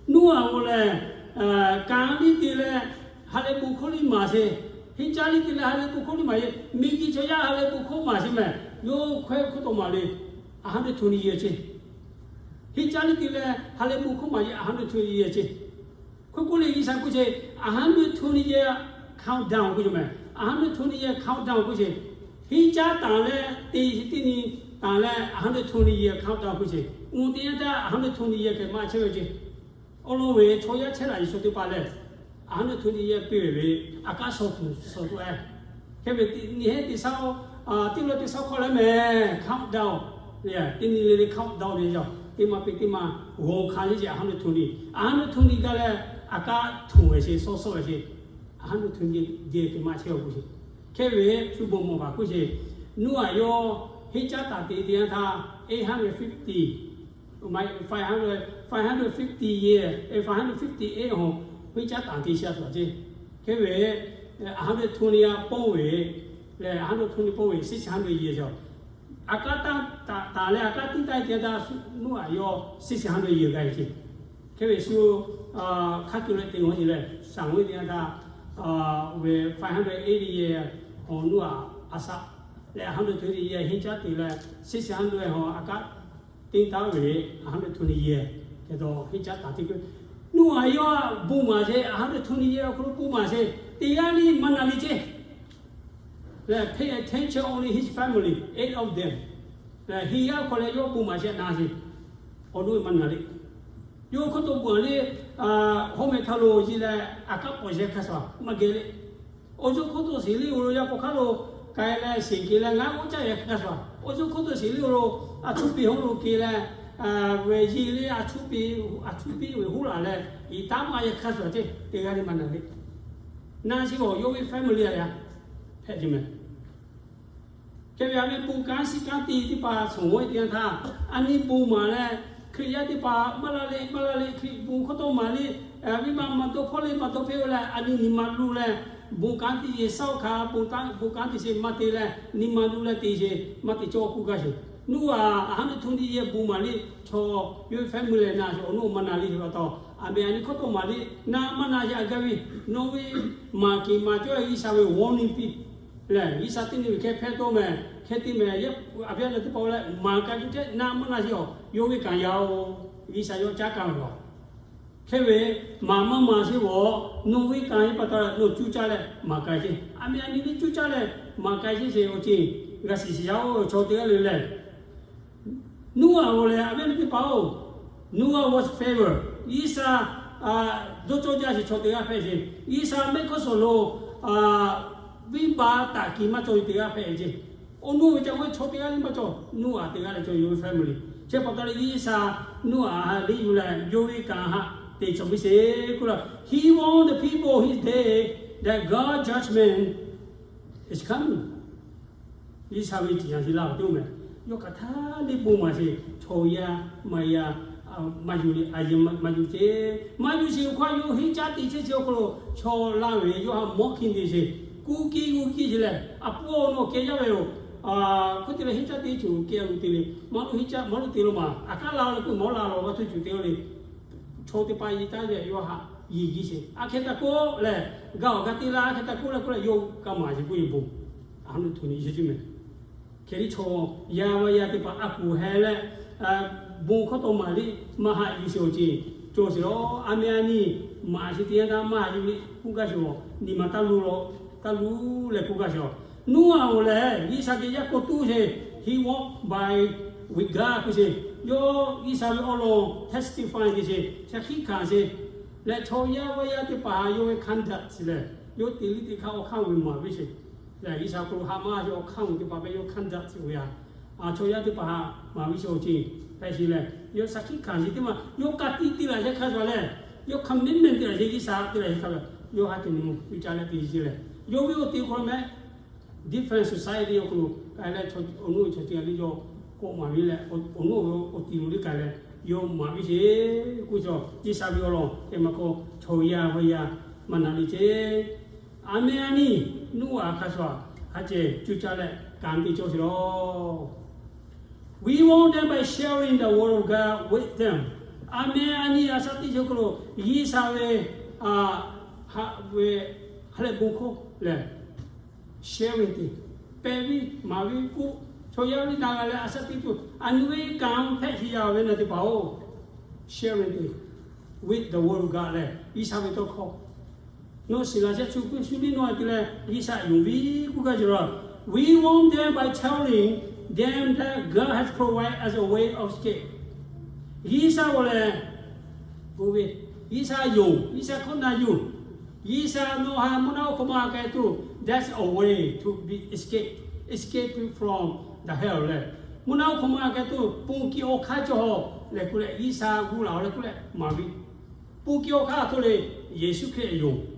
Noah g'aw lehˬ, kanˉ liˇ te leh ha lehˬ bon hkawˇ liˇ maˍ sheˍ, henˇ caˇ liˇ te leh ha lehˬ bon hkawˇ liˇ maˍ sheˍ, miˬguiˬ chaw yaˇ ha lehˬ bon hkawˇ maˍ sheˍ mehˬ. Yawˇ hkawehˇ hkawˇ tawˆ maˍ le, a hundred twenty years ce. Henˇ caˉ liˇ te leh ha lehˬ bon hkawˇ maˍ yeˬ a hundred twenty year ce. Hk'e k'oˆ leh G'uiˬsha k'oˆ ce, a hundred twenty year countdown k'oˆ ce mehˬ. A hundred twenty year countdown k'oˆ ce. Henˇ caˉ taˍ leh te teˇ nyi taˍ leh a hundred twenty year countdown k'oˆ ce. Mvuhˇ teˇ yanˇ htaˇ a hundred twenty year hk'e maˇ chehˇ ve ce. Awˬ lawn ve chaw yaˇ chehˇ laꞈ Yeˍsuˆ teˇ hpaˍ lehˬ, a hundred twenty year piˇ ve ve, a kaˉ shawˍ tuˬ shawˍ tuˬ e. Hk'e ve nyi heˆ teˇ shaˉ, teˇ lawˇ teˇ shaˉ hk'aw leh mehˬ countdown, teˇ nyi le le countdown ve yaˬ teˇ ma piˇ teˇ ma g'awˬ hkanˍ yeˬ ce a hundred twenty. A hundred twenty gaˇ leh a kaˉ htuꞈ ve ce, shawˉ shawˉ ve ce. A hundred twenty geh te maˇ chehˇ awˬ k'oˆ ce. Hk'e ve shu bon mawˬ baˬ k'oˆ ce. Nuˇ aꞈ yawˇ henˇ caˉ taˍ te teˇ yanˇ htaˇ eight hundred fifty, five hundred, five hundred fifty year, five hundred fifty eight hawˬ henˇ caˉ taˍ te sha tuˬ ce. Hk'e ve a hundred twenty a pawˇ ve lehˬ, a hundred twenty pawˇ ve six hundred year ce. A kaˉ taˇ taˍ leh a kaˉ tiˉ taˇ te htaˇ nuˇ aꞈ yawˇ six hundred year gaˇ ce. Hk'e ve shu hk'a tuˬ leh te g'awˇ ce lehˬ, shaˍ g'awˇ teˇ yanˇ htaˇ ve five hundred eighty year hawˬ nuˇ aꞈ a shaꞈ leh a hundred twenty year henˇ caˉ te leh six hundred hawˬ a kaˉ tiˉ taˇ ve a hundred twenty year hk'e taw henˇ caˉ taˍ te k'o, nuˇ aꞈ yawˇ bon maˍ ce a hundred twenty year awˬ hk'aw lo bon maˍ ce, teˇ g'aˇ liˇ maˇ na le ce. Lehˬ pay attention only his family, eight of them. Lehˬ henˇ yaˇ hk'aw leh yawˇ bon maˍ ce na ce. Awˬ nuˇ maˇ na le. Yawˇ hk'oˆ to bon maˍ le, hawˉ meh hk'a lo yeˬ leh a kaˉ pawˍ yehˬ hk'a shuˍ maˇ geh le. Awˬ ceuˬ hk'oˆ to shiˍ liˇ oˬ lo yaˇ k'o hk'aˉ lo k'ai leh shiˍ ke leh ngaˉ k'oˆ caˇ yehˬ hk'a shuˍ, awˬ ceuˬ hk'oˆ to shiˍ liˇ oˬ lo a cuˇ piˇ hoˉ lo ke leh ve yeˬ le a cuˇ piˇ, a cuˇ piˇ ve hoˉ laˬ leh iˍ taˉ maˇ yehˬ hk'a shuˍ ce, teˇ g'aˇ liˇ maˇ na le. Na chi awˬ yawˇ ve family a yaˇ hpehꞈ ce mehˬ. Hk'e ve a ve bon kanˉ shiˍ kanˉ te teˇ hpaˍ shawˍ g'awˇ teˇ yanˇ htaˇ, a nyi bon maˍ leh Hkriꞈ yaˇ teˇ hpaˍ maˇ la le maˇ la le Hkriꞈ bon hkawˇ tawˇ maˍ le, venˇbaˆ maˇ dawˇ hpawˇ le maˇ dawˇ hpehˇ leh a nyi nyi ma lu leh, bon kanˉ te yeˬ shaˉ oˇ hk'a bon kanˉ te sheˍ maˇ te leh nyi ma lu leh te sheˍ maˇ te cawˇ k'oˆ gaˇ sheˍ. Nuˇ aꞈ a hundred twenty year bon maˍ le chaw yawˇ ve family lehˬ na sheˍ awˬ nuˇ maˇ na le sheˍ pa taw, a meh a nyi hkawˇ tawˇ maˍ le na maˇ na sheˍ a gaˇ ve, nawˬ ve maˍ keꞈ maˍ cawˇ G'uiˬsha ve warning piˇ lehˬ, G'uiˬsha teˇ nyi ve hk'e hpehˇ tawˇ mehˬ hk'e te mehˬ, a ve a nyi teˇ hpaˍ lehˬ maˍ ka juˇ chehˇ na maˇ na sheˍ awˬ yawˇ ve kanˍ yaˇ oˬ, G'uiˬsha yawˇ caˉ kaˇ ve a. Hk'e ve maˍ maˇ maˍ sheˍ awˬ, nawˬ ve kanˍ yaˇ pa taw nawˬ cuˇ caˇ leh maˍ k'ai sheˍ. A meh a nyi teˇ cuˇ caˇ leh maˍ k'ai sheˍ sheˍ awˬ ceuˬ g'a shiˍ shiˍ yaˇ oˬ chaw teˇ g'aˇ le lehˬ. Nuˇ aꞈ g'awˬ lehˬ a ve a nyi teˇ hpaˍ oˬ, Noah was favored. G'uiˬsha dawˇ cawˇ jaˇ sheˍ chaw teˇ g'aˇ hpehꞈ sheˍ. G'uiˬsha mehˆ hkawˇ shawˍ lo venˇbaˆ taꞈ kiˍ maˇ cawˬ ve teˇ g'aˇ hpehꞈ ce. Awˬ nuˇ ve ca g'awˇ chaw teˇ g'aˇ le maˇ cawˬ, Nuˇ aꞈ teˇ g'aˇ le cawˬ yawˇ ve family. Chi pa taw leh G'uiˬsha Nuˇ aꞈ ha le yuˬ leh yawˇ ve kanˍ haꞈ te cawˬ ve sheˍ k'oˆ la. He warned the people his day that God judgment is coming. G'uiˬsha ve ciˍ yanˍ shiˍ la awˬ teˇ oˇ mehˬ. Yawˇ hk'aˬ htaˇ le bon maˍ sheˍ, chaw yaˇ maˇ yaˇ maˇ yuˬ le, a yehˬ maˇ yuˬ ce. Maˇ yuˬ sheˍ awˬ hk'aw yawˇ henˇ caˉ te chehˇ chi awˬ hk'aw lo chaw laˇ ve yawˇ ha mawˇ hkiˇ te sheˍ. Kuˇ kiˇ g'uˇ kiˇ sheˍ lehˬ, a pawˇ awˬ nawˬ kehˬ jaˇ ve yoˬ. Hk'oˆ te leh henˇ caˉ te tuˬ kehˬ a lo te le, maˇ lo henˇ caˉ maˇ lo te lo maˬ a kaˉ la leh k'o maˇ la lo g'a htuˇ cuˬ te le. Chaw teˇ hpaˍ yi taˉ ve yawˇ haꞈ yi giˇ sheˍ. A hk'e taˇ k'oˆ lehˬ, gaˬ awˬ gaˇ te la a hk'e taˇ k'oˆ leh k'oˆ leh yawˇ kaˇ maˍ sheˍ k'oˆ ve bon. A ha nu htuꞈ ni yeˬ ce mehˬ. Hk'e te chaw yaˇ vaˇ yaˇ teˇ hpaˍ a kuˬ heh leh, bon hkawˇ tawˇ maˍ le, maˇ haꞈ yuˬ sheˍ awˬ ceuˬ cawˬ sheˍ lawˬ. A meh a nyi maˍ sheˍ teˇ yanˇ htaˇ maˇ haꞈ yuˬ le k'oˆ gaˇ sheˍ awˬ, nyi ma taˇ lu lawˬ, taˇ lu leh k'oˆ gaˇ sheˍ awˬ. Nuˇ aꞈ oˬ lehˬ G'uiˬsha geh yaˇ k'o tuˇ sheˍ, he walked by with God k'oˆ sheˍ. Yawˇ G'uiˬsha ve awˬ lawn testify te sheˍ, shaˍ hkiˆ hkanˍ sheˍ. Leh chaw yaˇ vaˇ yaˇ teˇ hpaˍ yawˇ ve conduct lehˬ, yawˇ te liˇ teˇ hk'aˇ awˬ hk'aˇ ve maˍ ve sheˍ. Lehˬ G'uiˬsha hk'aw lo haꞈ maˇ sheˍ awˬ hk'aˇ ve teˇ hpaˍ ve yawˇ conduct ve a, chaw yaˇ teˇ hpaˍ haꞈ maˍ ve sheˍ awˬ ceuˬ hpehꞈ sheˍ lehˬ, yawˇ shaˍ hkiˆ hkanˍ sheˍ teˇ maˬ yawˇ ka tiꞈ te laˬ sheˍ hk'a shuˍ lehˬ, yawˇ commitment te laˬ sheˍ G'uiˬsha te laˬ sheˍ hk'a shuˍ yawˇ haˉ te nu cuˇ caˇ leh te sheˍ lehˬ, yawˇ ve awˬ te hk'aw mehˬ different society awˬ hk'aw lo k'ai leh, awˬ nuˇ chaw ceuˬ a le yawˇ k'awꞈ maˍ ve leh, awˬ nuˇ awˬ ti lo le k'ai leh, yawˇ maˍ ve sheˍ k'oˆ cawˬ. G'uiˬsha ve awˬ lawn te maˬ hk'aw chaw yaˇ vaˇ yaˇ maˇ na le ce. A meh a nyi, Nuˇ aꞈ hk'a shuˍ a, a ceh cuˇ caˇ leh kanˍ te cawˬ sheˍ lawˬ. We warn them by sharing the word of God with them. A meh a nyi a shaˉ teˇ ceuˬ hk'aw lo G'uiˬsha ve haꞈ ve ha lehˬ bon hkawˇ lehˬ, share ve te, pehˬ ve maˍ ve k'oˆ, chaw yaˇ ve na g'a leh a shaˉ teˇ ceuˬ a nu ve kanˍ hpehꞈ sheˍ yaˇ ve na teˇ hpaˍ oˬ. sharing with the word of God leh, G'uiˬsha ve tawˇ hkawˇ. Nawˬ shiˍ laꞈ sheh chu kuˇ shu liˇ nawˇ a te leh G'uiˬsha yonˍ ve kuˇ gaˇ jaˇ la. We warn them by telling them that God has provided us a way of escape. G'uiˬsha g'aw leh, oˇ ve, G'uiˬsha yonˍ, G'uiˬsha hkawˇ na yuˬ, G'uiˬsha nawˬ ha mvuhˇ naw hk'aw ma k'ai tuˬ, that's a way to be escape, escaping from the hell leh, mvuhˇ naw hk'aw ma k'ai tuˬ ponˬ kiˬ awˬ hk'aˇ cawˬ leh kuˬ leh G'uiˬsha g'uˇ laˬ leh kuˬ leh maˍ ve, ponˬ kiˬ awˬ hk'aˇ hto le, Yeˍsuˆ Hkriꞈ yonˍ.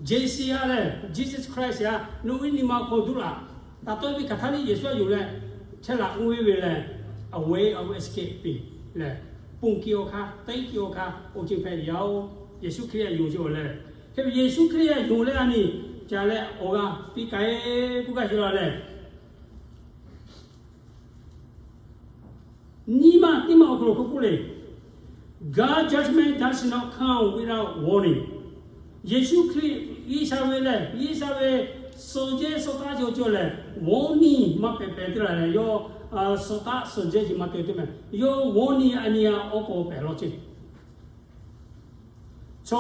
J C a leh, Jesus Christ a, nawˬ ve nyi ma hk'aw duˇ laꞈ. Taˍ tawˆ ve hkaˍ htaˇ liˇ Yeˍsuˆ a yonˍ leh, chehˇ laꞈ uˇ ve ve leh, a way of escape piˇ leh, ponˬ kiˬ awˬ hk'aˇ, teˇ kiˬ awˬ hk'aˇ awˬ ceuˬ hpehꞈ yaˇ oˬ. Yeˍsuˆ Hkriꞈ a yonˍ cawˬ leh, hk'e ve Yeˍsuˆ Hkriꞈ a yonˍ leh a nyi ca leh awˬ g'a piˇ k'ai k'oˆ gaˇ jaˇ la leh, nyi ma teˇ ma awˬ hk'aw lo k'oˆ k'oˆ le, God's judgment does not come without warning. Yeˍsuˆ Hkriꞈ G'uiˬsha ve lehˬ, G'uiˬsha ve suh jehˇ suh taˆ cawˬ cawˬ lehˬ, warning maˇ pehˍ pehˍ teˇ laˬ lehˬ, yawˇ suh taˆ suh jehˇ ce maˇ te teˇ mehˍ, yawˇ warning a nyi a awˬ k'aw pehˍ law ce. Chaw,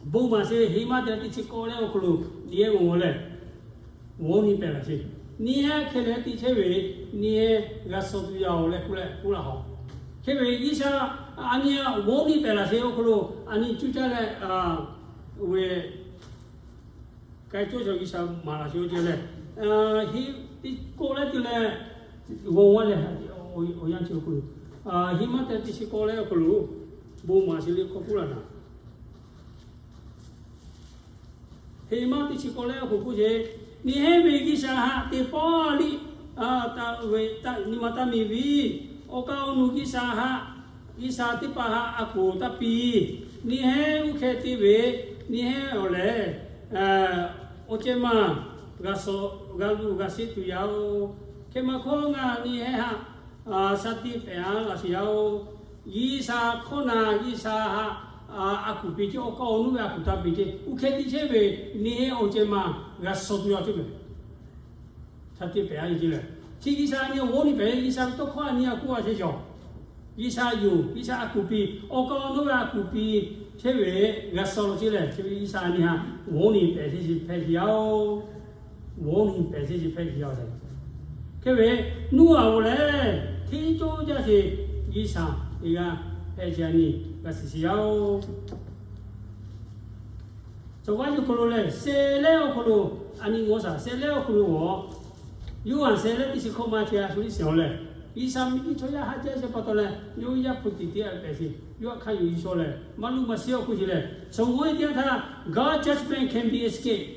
bon maˍ sheˍ, heˍ maˇ te teˇ chi k'awˇ leh awˬ hk'aw lo nyi ehˉ g'aw g'aw leh, warning pehˍ laꞈ sheˍ. Nyi ehˉ hk'e leh teˇ chehˇ ve, nyi ehˉ g'a suh tuˬ yaˇ oˬ leh k'oˆ leh k'oˆ laˇ haw. Hk'e ve G'uiˬsha a nyi a warning pehˍ laꞈ sheˍ awˬ hk'aw lo a nyi cuˇ caˇ leh, ve k'ai cawˇ cawˬ G'uiˬsha maˍ laꞈ sheˍ oˇ ce leh, heˍ teˇ k'awˇ leh te leh, g'aw g'aw leh, awˬ yanˇ chi awˬ hk'aw lo, heˍ maˇ te teˇ chi k'awˇ leh awˬ hk'aw lo, bon maˍ sheˍ le k'awꞈ k'oˆ laˇ naˍ. Heˍ maˇ teˇ chi k'awˇ leh awˬ hk'aw lo k'oˆ ce, nyi ehˉ ve G'uiˬsha haꞈ teˇ pawˆ liˇ, nyi ma taˇ miˬ viˉ, awˬ kaˍ awˬ nu G'uiˬsha haꞈ, G'uiˬsha teˇ hpaˍ haꞈ a koˍ taˇ piˇ. Nyi ehˉ uˇ hkeh te ve, nyi ehˉ awˬ lehˬ, awˬ ceh maˇ g'a suh, g'a luˬ g'a sheˆ tuˬ yaˇ oˬ. Hk'e maˇ hkawˇ ngaˬ nyi ehˉ haꞈ sha tiˇ pehˍ a laꞈ sheˍ yaˇ oˬ. G'uiˬsha hkawˇ na G'uiˬsha haꞈ a kuˬ piˇ ce, awˬ kaˍ awˬ nu ve a kuˬ taˇ piˇ ce. Uˇ hkeh te chehˇ ve nyi ehˉ awˬ ceh maˇ g'a suh tuˬ yaˇ oˬ ce mehˍ. Sha tiˇ pehˍ a ce lehˬ, chi G'uiˬsha a nyi a g'awˇ nyi pehˍ, G'uiˬsha ve tawˇ hkawˇ a nyi a k'oˆ a ce cawˬ. G'uiˬsha yonˍ, G'uiˬsha a kuˬ piˇ, awˬ kaˍ awˬ nu ve a kuˬ piˇ chehˇ ve g'a suh law ce lehˬ, chi ve G'uiˬsha a nyi haꞈ g'awˇ nyi pehˍ ce ce hpehꞈ ce yaˇ oˬ. G'awˇ nyi pehˍ ce ce hpehꞈ ce yaˇ oˬ. Hk'e ve, Noˉaꞈ oˬ lehˬ, hteˇ cawˇ jaˇ ce G'uiˬsha g'a hpehꞈ ce a nyi g'a shiˍ shiˍ yaˇ oˬ. Cawˬ vaˇ yuˬ hk'aw lo lehˬ, sheh lehˉ awˬ hk'aw lo, a nyi g'awˇ shaˍ sheh lehˉ awˬ hk'aw lo g'awˬ, Yoˇhanˬ sheh lehˉ teˇ chi hkawˇ maˇ ce a shu liˇ shiˍ awˬ lehˬ, G'uiˬsha miˬguiˬ chaw yaˇ haꞈ jaˇ sheh pa taw leh, yawˇ yaˇ hpu tiꞈ teˇ g'aˇ pehˍ sheˍ, yawˇ hk'aˇ yuˬ G'uiˬsha lehˬ maˇ luˇ maˇ shiˉ awˬ hk'oˆ ce lehˬ, shawˍ g'awˇ teˇ yanˇ htaˇ, God's judgment can be escaped.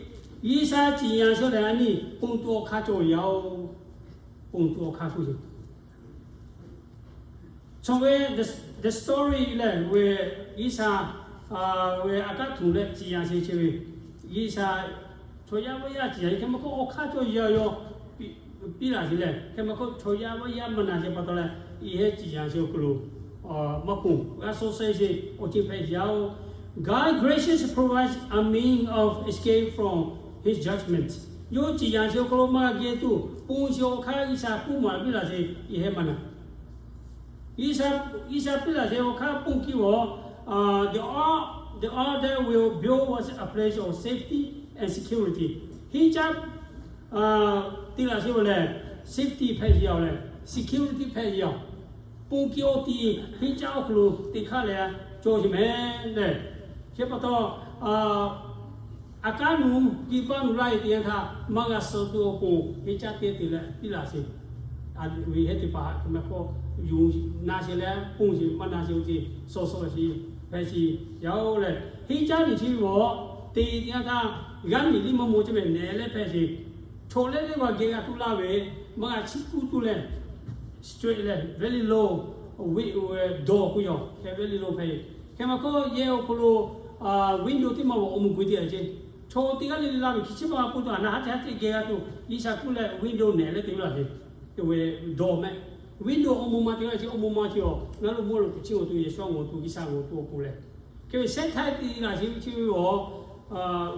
G'uiˬsha ciˍ yanˍ shawˍ lehˬ a nyi ponˬ tuˬ awˬ hk'aˇ cawˬ yaˇ oˬ. Ponˬ tuˬ awˬ hk'aˇ k'oˆ ce. Chaw ve the story lehˬ ve G'uiˬsha ve a kaˉ tuˬ leh ciˍ yanˍ sheˍ ce ve, G'uiˬsha chaw yaˇ vaˇ yaˇ ciˍ yanˍ hk'e maˇ k'oˆ, awˬ hk'aˇ cawˬ yaˇ yawˇ piˇ laˬ sheˍ lehˬ, hk'e maˇ k'oˆ chaw yaˇ vaˇ yaˇ maˇ na sheˍ pa taw leh, i heˉ ciˍ yanˍ sheˍ awˬ hk'aw lo maˇ ponˬ g'a suh sheh sheˍ awˬ ceuˬ hpehꞈ yaˇ oˬ. God graciously provides a means of escape from His judgment. Yawˇ ciˍ yanˍ sheˍ awˬ hk'aw lo maˇ g'a geh tuˬ, ponˬ sheˍ awˬ hk'aˇ G'uiˬsha k'oˆ maˍ piˇ laˬ sheˍ i heˉ maˇ na G'uiˬsha, G'uiˬsha piˇ laˬ sheˍ awˬ hk'aˇ ponˬ kiˇ g'awˬ, the other, the other will build us a place of safety and security. Henˇ caˉ te laˬ sheˍ awˬ lehˬ, safety hpehꞈ sheˍ yaˇ oˬ lehˬ, security hpehꞈ sheˍ yaˇ oˬ. Ponˬ kiˇ awˬ tiˍ henˇ caˉ awˬ hk'aw lo teˇ hk'aˇ leh cawˬ sheˍ mehˍ lehˬ, chi pa taw, a kaˉ nu, kiˇ baˆ nu laˇ e teˇ yanˇ htaˇ maˇ g'a suh tuˬ awˬ pon henˇ caˉ te te leh piˇ laˬ sheˍ. Ve heˉ teˇ hpaˍ htaꞈ hk'e maˇ k'oˆ, yonˍ na sheˍ leh ponˬ sheˍ maˇ na sheˍ awˬ ceuˬ suh suh sheˍ hpehꞈ sheˍ yaˇ oˬ lehˬ, henˇ caˉ nyi chi ve awˬ te teˇ yanˇ htaˇ g'aˇ miˬ liˇ maˇ maw ce mehˍ nehˬ leh hpehꞈ sheˍ. Chaw lehˉ lehˉ g'a geh g'a tuˬ laˇ ve, maˇ g'a chiˇ kuˇ tuˬ leh, straight leh very low, awˬ ve dawˬ k'oˆ yaˬ hk'e very low hpehꞈ. Hk'e maˇ k'oˆ yehˬ awˬ hk'aw lo window teˇ maˇ awˬ moˍ k'oꞈ e te a ce. Chaw teˇ g'aˇ le le laˇ ve hkiˬ chi maˇ k'oˆ tuˬ a naˬ haˉ te haˉ te geh g'a tuˬ G'uiˬsha k'oˆ leh window nehˬ leh te laˇ ve, te ve dawˬ mehˆ. Window awˬ moˍ ma te laˇ ce, awˬ moˍ ma ce awˬ ngaˬ lo mawˇ lo kuˬ chi awˬ to Yeˍsuˆ a ngaˬ awˬ to G'uiˬsha ngaˬ awˬ to awˬ pon lehˬ, hk'e ve shehˉ htaiˇ te laˬ sheˍ ve chi ve awˬ,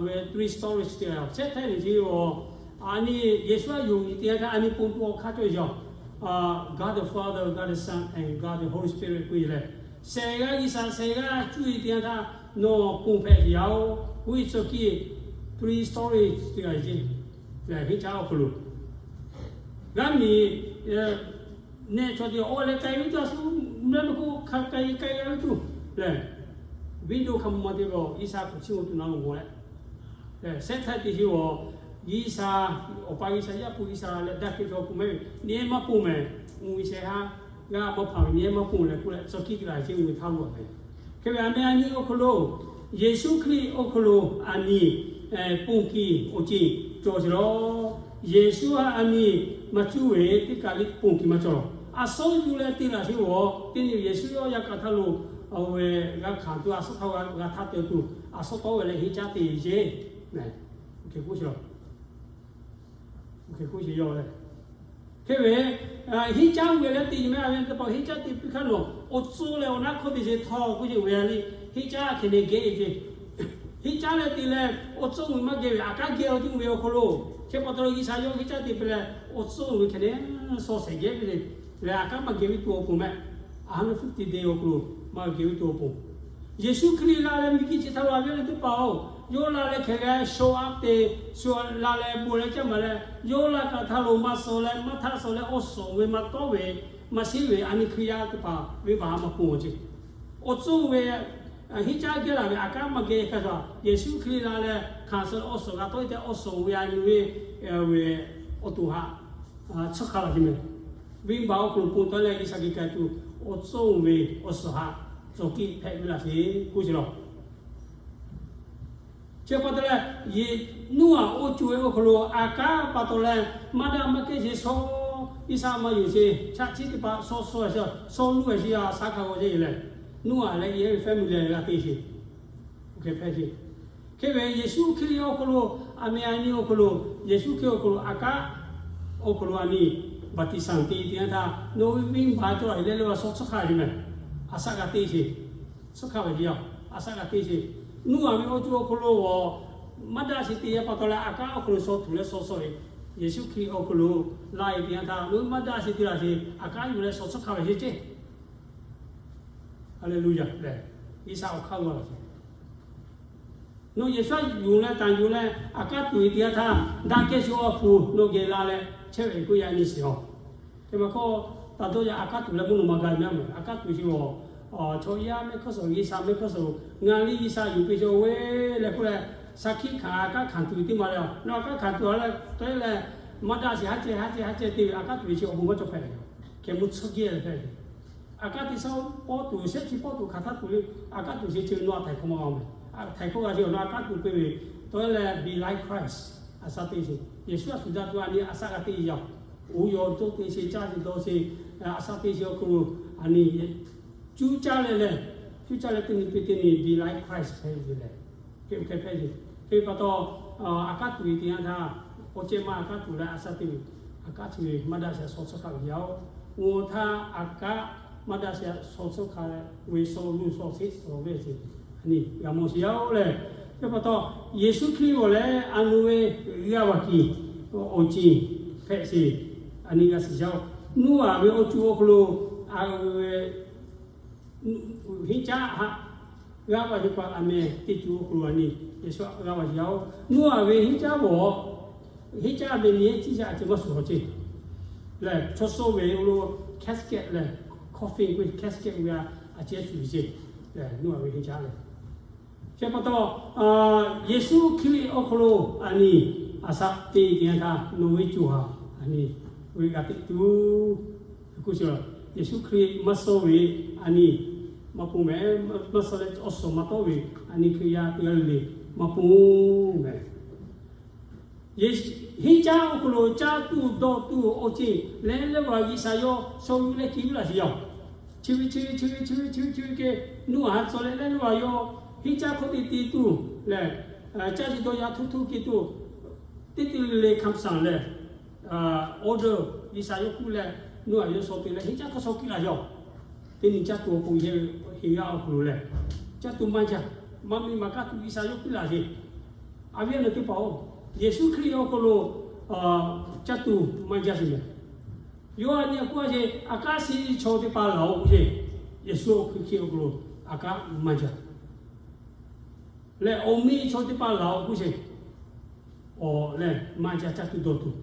ve three stories te a shehˉ htaiˇ ve chi ve awˬ, a nyi Yeˍsuˆ a yonˍ ve teˇ yanˇ htaˇ a nyi ponˬ tuˬ awˬ hk'aˇ cawˬ yaˇ oˬ. God the Father, God the Son, and God the Holy Spirit k'oˆ ve lehˬ, shehˍ g'aˇ G'uiˬsha, shehˍ g'aˇ cuˇ yiˍ teˇ yanˇ htaˇ nawˬ ponˬ hpehꞈ ve yoˬ. K'oˆ ve tcuh kiˇ, three story teˇ g'aˇ ce, lehˬ henˇ caˉ awˬ hk'aw lo g'aˇ miˬ nehˬ chaw teˇ g'aˇ awˬ leh k'ai ve tuˬ, a shu mehˆ mehˆ k'oˆ hk'a k'ai k'ai g'a ve tuˬ lehˬ, window hk'a mvuh ma te k'o G'uiˬsha hk'aw chiˇ mvuh tuˬ na lo mawˬ leh, lehˬ shehˆ htaˇ teˇ shiˍ awˬ, G'uiˬsha, Awˬ pa G'uiˬsha, Yaˇ hpu G'uiˬsha leh daꞈ kehˬ ve awˬ pon mehˆ ve nyi maˇ ponˬ mehˍ. Mvuhˇ miˬ shehˍ haˉ g'aˇ maˇ hpaˍ ve nyi maˇ ponˬ leh k'oˆ leh, tcuh kiˇ teˇ g'aˇ ce ve htaˇ lo a ve. Hk'e ve a meh a nyi awˬ hk'aw lo, Yeˍsuˆ Hkriꞈ awˬ hk'aw lo a nyi ponˬ kiˬ awˬ ceuˬ cawˬ sheˍ lawˬ. Yeˍsuˆ a nyi maˇ cuˇ ve teˇ kaˬ liꞈ ponˬ kiˬ maˇ cawˬ. A suhˉ yuˬ leh te laˬ sheˍ awˬ, teˇ nyi Yeˍsuˆ yawˇ yaˇ kaꞈ htaˇ lo awˬ ve g'a hkanˍ tuˬ, a suhˉ htaˇ g'a htaˇ te tuˬ, a suhˉ tawˆ ve leh henˇ caˉ te ce. Hk'e k'oˆ sheˍ lawˬ. Hk'e k'oˆ sheˍ yawˇ lehˬ, hk'e ve henˇ caˉ ve leh te mehˍ a ve teˇ hpaˍ henˇ caˉ te piˇ hk'aˇ nawˬ awˬ tcuhˇ leh awˬ naˉ hk'oˆ te ce htawˇ k'oˆ sheˍ ve a le, henˇ caˉ hk'e ne geh ce. Henˇ caˉ leh te leh awˬ tcuhˇ ve maˇ geh ve, a kanˉ geh awˬ ceuˬ ve awˬ hk'aw lo, chi pa taw G'uiˬsha yawˇ henˇ caˉ te piˇ leh awˬ tcuhˇ ve hk'e ne shaw shehˍ geh ve le, leh a kanˉ maˇ geh ve tuˬ awˬ pon mehˍ. A hundred fifty day awˬ hk'aw lo maˇ geh ve tuˬ awˬ pon, Yeˍsuˆ Hkriꞈ la leh miˬguiˬ chi htaꞈ la ve teˇ hpaˍ-oˬ, yawˇ la leh hk'e g'a shaw a te, shaw la leh bon leh caˇ maˍ leh, yawˇ la kaꞈ htaˇ lo maˇ shaw leh maˇ htaˇ shaw leh awˬ suhˍ ve maˇ tawˆ ve, maˇ shiˉ ve a nyi Hkriꞈ yaˇ teˇ hpaˍ venˇbaˆ maˇ ponˬ ce. Awˬ tcuhˇ ve henˇ caˉ geh laˬ ve a kanˉ maˇ geh hk'a shuˍ, Yeˍsuˆ Hkriꞈ la leh hkanˍ suh leh awˬ suhˍ g'a tawˆ e tehꞈ awˬ suhˍ ve a nyi ve, ve awˬ to haꞈ tsuhˇ hk'a laˬ ce mehˍ. Venˇbaˆ awˬ hk'aw lo pon taˍ leh G'uiˬsha geh k'ai tuˬ awˬ tcuhˇ ve awˬ suhˍ haꞈ cawˬ kiˆ hpehꞈ ve laˬ sheˍ k'oˆ sheˍ lawˬ. Chi pa taw leh, Noˉaꞈ oˇ co-e awˬ hk'aw lo a kanˉ pa taw leh, maˇ daꞈ maˇ kehˉ sheˍ shaw, G'uiˬsha maˇ yonˍ sheˍ, chaꞈ chiˉ teˇ hpaˍ shaw shaw shaw luˇ a sheˍ, a shaˉ hk'a g'aw ce leh, Noˉaꞈ leh yehˇ ve family leh g'a te sheˍ. Hk'e hpehꞈ sheˍ. Hk'e ve Yeˍsuˆ Hkriꞈ awˬ hk'aw lo, a meh a nyi awˬ hk'aw lo, Yeˍsuˆ Hkriꞈ awˬ hk'aw lo a kanˉ awˬ hk'aw lo a nyi baˍtiˆsaˬ te teˇ yanˇ htaˇ, nawˬ ve venˇbaˆ cawˬ a heˍ leh le a shaw tsuhˇ hk'a ve mehˍ. A shaˉ g'a te sheˍ. Tsuhˇ hk'a ve yaˇ, a shaˉ g'a te sheˍ. Noˉaꞈ ve awˬ co awˬ hk'aw lo a maˇ daꞈ sheˍ te yaˇ pa taw leh a kanˉ awˬ hk'aw lo shaw tuˬ leh shaw shaw ve, Yeˍsuˆ Hkriꞈ awˬ hk'aw lo la e teˇ yanˇ htaˇ, nawˬ maˇ daꞈ sheˍ te laˬ sheˍ, a kanˉ yuˬ leh shaw tsuhˇ hk'a ve sheˍ ce. Haˍleˍluˍyaˍ lehˬ, G'uiˬsha awˬ hk'aˇ g'a laˬ sheˍ. Nawˬ Yeˍsuˆ yonˍ leh tanˬ yonˍ leh a kanˉ tuˬ ve teˇ yanˇ htaˇ, daꞈ kehˬ shu awˬ hpu nawˬ geh la leh chehˇ ve k'oˆ yaˇ nyi sheˍ a. Hk'e ma hk'aw, taˍ dawˇ yaˇ a kanˉ tuˬ leh mvuhˇ naw ma ga nyi a mehˍ. A kanˉ tuˬ sheˍ a, chaw yaˇ mehˆ hk'awˇ suhˍ, G'uiˬsha mehˆ hk'awˇ suhˍ, ngaˬ liˇ G'uiˬsha yuˬ piˇ sheˍ oˬ ve leh k'oˆ leh, shaˍ hkiˆ hkanˍ a kanˉ hkanˍ tuˬ ve teˇ ma leh a, nawˬ a kanˉ hkanˍ tuˬ a leh, tawˆ e leh, maˇ daꞈ sheˍ haˉ ceh haˉ ceh haˉ ceh te ve a kanˉ tuˬ ve chi awˬ bon maˇ cawˬ hpehꞈ ve. Hk'e mvuhˇ tsuhˇ geh leh hpehꞈ ve. A kanˉ te shaw pawˆ tuˬ, shehˆ chi pawˆ tuˬ hk'aˬ htaˇ tuˬ le, a kanˉ tuˬ sheˍ chi nawˬ a htaiˍ hkawˇ maˇ g'a mehˍ. A htaiˍ hkawˇ g'a sheˍ nawˬ a kanˉ tuˬ piˇ ve, tawˆ e leh be like Christ, a shaˉ te sheˍ. Yeˍsuˆ a shuˍ daꞈ tuˬ a nyi a shaˉ g'a te yaˇ. Oˇ yaw toˇ te sheˍ, caˇ sheˍ dawˇ sheˍ, a shaˉ te sheˍ awˬ hk'aw lo, a nyi cuˇ caˇ leh leh, cuˇ caˇ leh teˇ nyi piˇ teˇ nyi be like Christ hpehꞈ ve leh, hk'e hk'e hpehꞈ ve. Hk'e pa taw, a kanˉ tuˬ ve teˇ yanˇ htaˇ, awˬ cehˬ ma a kanˉ tuˬ leh a shaˉ te ve, a kanˉ tuˬ ve maˇ daꞈ sheˍ shaw tsuhˇ hk'a ve yaˇ oˬ. Oˇ htaˇ a kanˉ maˇ daꞈ sheˍ shaw tsuhˇ hk'a ve shaw luˇ shaw sheˆ shaw ve ce, a nyi g'a mawˬ sheˍ yaˇ oˬ lehˬ. Hk'e pa taw, Yeˍsuˆ Hkriꞈ g'awˬ leh a loˍ ve g'a vaˬ kiˬ awˬ ceuˬ hpehꞈ sheˍ, a nyi g'a shiˍ yaˇ oˬ. Noˉaꞈ ve awˬ co awˬ hk'aw lo a ve henˇ caˉ haꞈ g'a vaˬ sheˍ pa a meh teˇ co awˬ hk'aw lo a nyi Yeˍsuˆ g'a vaˬ sheˍ yaˇ oˬ. Noˉaꞈ ve henˇ caˉ g'awˬ, henˇ caˉ a meh nyi ehˉ ciˉ yaˇ a ceh maˇ shuˍ awˬ ce lehˬ, chaw sawˉ ve awˬ lo casket lehˬ, coffin k'oˆ ve casket ve a, a ceh shuˍ ce lehˬ, Noˉaꞈ ve henˇ caˉ lehˬ. Chi pa taw, Yeˍsuˆ Hkriꞈ awˬ hk'aw lo a nyi a shaˉ te teˇ yanˇ htaˇ nawˬ ve co haꞈ a nyi ve g'a teꞈ tuˬ, Yeˍsuˆ Hkriꞈ maˇ sawˉ ve a nyi maˇ ponˬ mehˍ, maˇ sawˉ leh awˬ suhˍ maˇ tawˆ ve a nyi Hkriꞈ yaˇ teˇ g'aˇ le le maˇ ponˬ mehˍ. Henˇ caˇ awˬ hk'aw lo caˇ tuˬ dawˬ tuˬ awˬ ceuˬ leh leh va G'uiˬsha yawˇ shaw yuˬ leh kehˬ ve laˬ sheˍ yaˇ. Chi ve chi ve chi ve chi ve chi ve chi ve ke, Noˉaꞈ ha tcuh leh leh leh va yawˇ henˇ caˇ hk'oˆ te te tuˬ lehˬ, caˇ sheˍ dawˇ yaˇ htoˇ htoˇ ke tuˬ, teˇ te le hkaˇ saˍ lehˬ, order G'uiˬsha yawˇ kuˇ leh, Noˉaꞈ yawˇ shaw te leh henˇ caˇ hk'aˇ shaw kiˇ laˬ yaˇ. Teˇ nyi caˇ tuˬ awˬ pon heˍ g'aˇ awˬ hk'aw lo lehˬ, caˇ tuˬ maˇ jaˇ. Maˇ miˇ maˇ kaˇ tuˬ G'uiˬsha yawˇ piˇ laˬ sheˍ. A viˉ a nyi teˇ hpaˍ-oˬ, Yeˍsuˆ Hkriꞈ awˬ hk'aw lo caˇ tuˬ maˇ jaˇ sheˍ mehˍ. Yawˇ a nyi a k'oˆ a ce, aꞈ kaˉ shiˍ chaw teˇ hpaˍ laˬ-oꞈ k'oˆ ce, Yeˍsuˆ awˬ hkui hk'e awˬ hk'aw lo aꞈ kaˉ maˇ jaˇ. Leh awˬ meꞈ chaw teˇ hpaˍ laˬ-oꞈ k'oˆ ce, awˬ lehˬ maˇ jaˇ, caˇ tuˬ dawˬ tuˬ.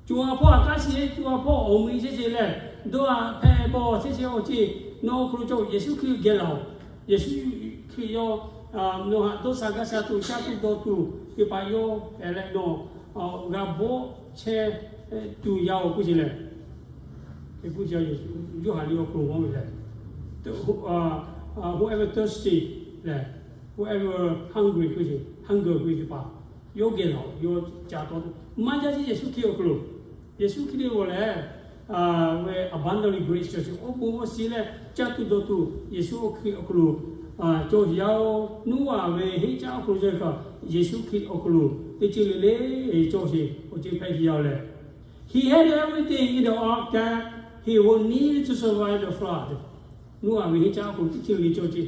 Co ha hpawˇ aꞈ kaˉ shiˍ, co ha hpawˇ awˬ meꞈ chehˇ ce lehˬ, dawˇ haꞈ hpehꞈ bawˬ chehˇ ce awˬ ceuˬ, nawˬ awˬ hk'aw lo cawˬ Yeˍsuˆ Hkriꞈ geh laˬ-oꞈ. Yeˍsuˆ Hkriꞈ yawˇ nawˬ htaꞈ dawˇ sha gaˇ sha tuˬ, caˇ tuˬ dawˬ tuˬ teˇ hpaˍ yawˇ hpehꞈ leh nawˬ g'a bawˆ chehˇ tuˬ yaˇ-oˬ k'oˆ ce lehˬ, Yoˇhanˬ liꞈ awˬ hk'aw lo maˇ ve lehˬ, whoever thirsty lehˬ, whoever hungry k'oˆ ce, hunger k'oˆ ce teˇ hpaˍ yawˇ geh laˬ-oꞈ. Yawˇ ca taw maˇ jaˇ ce Yeˍsuˆ Hkriꞈ awˬ hk'aw lo. Yeˍsuˆ Hkriꞈ ve awˬ lehˬ, ve abundantly grace cawˬ ce, oˇ bon oˇ shiˍ leh caˇ tuˬ dawˬ tuˬ Yeˍsuˆ Hkriꞈ awˬ hk'aw lo cawˬ yaˇ-oˬ. Nuˇ aꞈ ve henˇ caˉ awˬ hk'aw lo cawˬ kaꞈ Yeˍsuˆ Hkriꞈ awˬ hk'aw lo teˇ ceuˬ le le cawˬ ce, awˬ ceuˬ hpehꞈ ce yaˇ-oˬ lehˬ, He had everything in the ark that he would need to survive the flood. Nuˇ aꞈ ve henˇ caˉ awˬ hk'aw lo teˇ ceuˬ le cawˬ ce.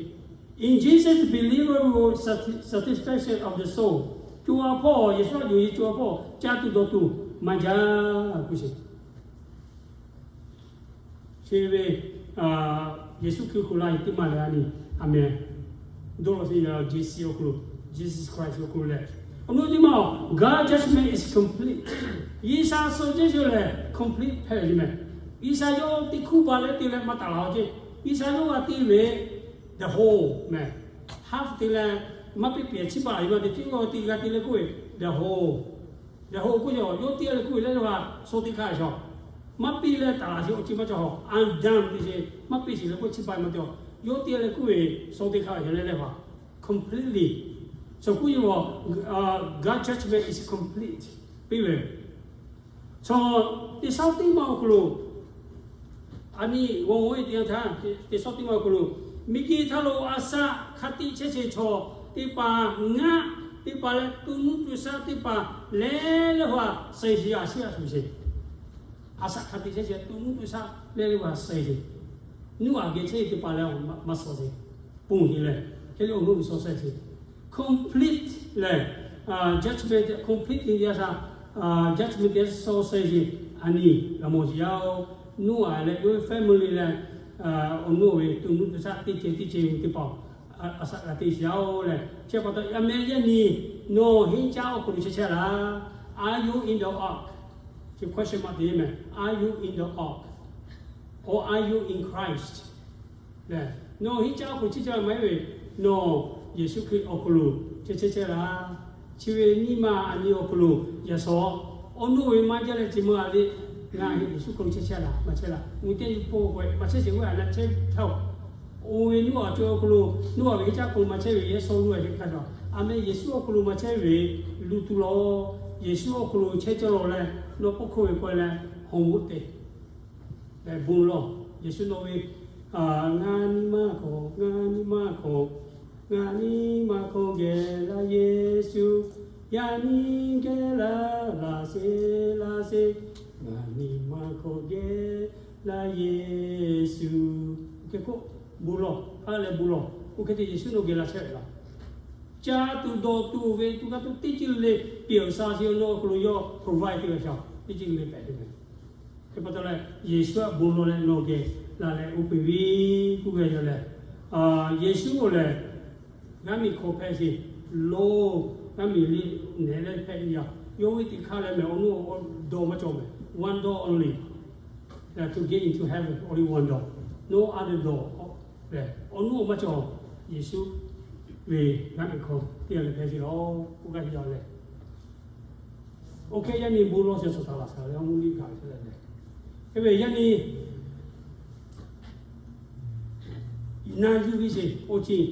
In Jesus, the believer will satisfaction of the soul. Co ha hpawˇ, Yeˍsuˆ htaꞈ yonˍ ve co ha hpawˇ caˇ tuˬ dawˬ tuˬ maˇ jaˇ k'oˆ ce. Chi ve Yeˍsuˆ Hkriꞈ hk'oˆ laˇ e teˇ maˬ lehˬ a nyi, aˍmenˍ. Dawˇ law teˇ yanˇ J C awˬ hk'aw lo, Jesus Christ awˬ hk'aw lo lehˬ, awˬ nu teˇ maˬ-oˬ, God's judgment is complete. G'uiˬsha suh jehˇ shu lehˬ complete hpehꞈ ve mehˬ. G'uiˬsha yawˇ teˇ hkuˇ ba leh te leh maˇ taˍ la-oˬ ce. G'uiˬsha yawˇ g'a te ve the whole mehˬ. Half te leh maˇ piˇ pehˍ, chi baˬ a maˇ te, teˇ g'aˇ te g'aˇ te g'a te leh k'oˆ ve the whole. The whole k'oˆ yaˬ, yawˇ te leh k'oˆ ve leh yawˇ g'a shaw teˇ hkaˇ shaw. Maˇ piˇ leh taˍ la sheˍ awˬ ceuˬ maˇ cawˬ. Undone te sheˍ, maˇ piˇ sheˍ leh k'oˆ chi baˬ maˇ te-oˬ. Yawˇ te leh k'oˆ ve shaw teˇ hkaˇ yaˬ leh leh hpaˍ completely. Chaw k'oˆ yaˬ, God's judgment is complete piˇ ve. Chaw teˇ shaˉ teˇ maˇ awˬ hk'aw lo, a nyi g'awˬ g'awˬ e teˇ yanˇ htaˇ, teˇ shaˉ teˇ maˇ awˬ hk'aw lo, miˬguiˬ htaˇ lo a shaꞈ hk'a tiꞈ chehˇ sheˍ chaw teˇ hpaˍ ngaˆ teˇ hpaˍ leh to nuˇ to shaˆ teˇ hpaˍ leh leh hpaˍ suh sheˍ, a shaꞈ hk'a tiꞈ chehˇ sheˍ to nuˇ to shaˆ leh leh hpaˍ suh sheˍ. Nuˇ aꞈ geh chehˇ teˇ hpaˍ leh maˇ suh sheˍ. Ponˬ sheˍ lehˬ, hk'e le awˬ nuˇ ve shaw suh sheˍ. Complete lehˬ, judgment complete te yaˇ htaꞈ, judgment te shaw suh sheˍ. A nyi g'a mawˬ sheˍ yaˇ-oˬ. Nuˇ aꞈ leh yawˇ ve family leh awˬ nuˇ ve to nuˇ to shaˆ teˇ ceuˬ teˇ ceuˬ teˇ hpaˍ a shaꞈ g'a te sheˍ yaˇ-oˬ lehˬ, chi pa taw yaˇ meh yaˇ nyi nawˬ henˇ caˉ awˬ hk'aw lo chehˇ chehˇ laˇ. Are you in the ark? Chi question mark te meh. Are you in the ark? Or are you in Christ? Lehˬ, nawˬ henˇ caˉ awˬ hk'aw lo chehˇ chehˇ laˇ maˇ heˆ ve, nawˬ Yeˍsuˆ Hkriꞈ awˬ hk'aw lo chehˇ chehˇ chehˇ laˇ. Chi ve nyiˇ ma a nyi awˬ hk'aw lo yaꞈ shawˍ, awˬ nuˇ ve maˇ jaˇ leh chi ma le, ngaˬ hui Yeˍsuˆ hk'aw lo chehˇ chehˇ laˇ maˇ chehˇ laˇ. Nyi teˇ nyi po k'o maˇ chehˇ sheˍ ve a naˆ chehˇ htaˇ-oˬ, oˇ ve nuˇ aꞈ cawˬ awˬ hk'aw lo, nuˇ aꞈ ve henˇ caˉ hk'aw lo maˇ chehˇ ve yehˬ shawˍ lo a heˆ hk'a shaˍ, a meh Yeˍsuˆ awˬ hk'aw lo maˇ chehˇ ve, luˬ tuˬ lawˬ. Yeˍsuˆ awˬ hk'aw lo chehˇ cawˇ lawˬ leh, nawˬ pawˆ hkawˇ ve k'awꞈ leh hawˬ g'oˆ te leh bon lawˬ. Yeˍsuˆ nawˬ ve, ngaˬ nyi ma hk'aw, ngaˬ nyi ma hk'aw, ngaˬ nyi ma hk'aw geh laˇ Yeˍsuˆ, yaꞈ nyi geh laˇ laˇ sheˍ laˇ sheˍ, ngaˬ nyi ma hk'aw geh laˇ Yeˍsuˆ. Oˇ hk'e k'o, bon lawˬ, a leh bon lawˬ. Oˇ hk'e te Yeˍsuˆ nawˬ geh laˇ chehˇ ve laˇ. Caˇ tuˬ dawˬ tuˬ ve tuˬ g'a tuˬ teˇ ceuˬ le, pehˬ awˬ sha chi nawˬ awˬ hk'aw lo yawˇ provide te ve shaˍ, teˇ ceuˬ le pehˬ te ve. Hk'e pa taw leh, Yeˍsuˆ htaꞈ bon lawˬ leh nawˬ geh laˬ leh oˇ peˬ ve k'oˆ ve yaˇ lehˬ, Yeˍsuˆ-oˬ lehˬ, g'aˇ miˬ hk'aw hpehꞈ sheˍ, loˬ, g'aˇ miˬ liꞈ nehˬ leh hpehꞈ ve yaˇ, yawˇ ve teˇ hk'aˇ lehˬ mehˬ awˬ nuˇ awˬ door maˇ cawˬ meh, one door only, to get into heaven, only one door, no other door. Awˬ nuˇ awˬ maˇ cawˬ. Yeˍsuˆ ve g'aˇ miˬ hk'aw teˇ g'aˇ leh hpehꞈ sheˍ lawˬ k'oˆ gaˇ ve yaˇ lehˬ, oˇ hk'e yaˇ nyi bon lawˬ sheˍ suhˍ htaꞈ laˬ shaˍ leh awˬ nuˇ liꞈ gaˬ ve hk'e leh lehˬ, hk'e ve yaˇ nyi na yuˬ ve sheˍ awˬ ceuˬ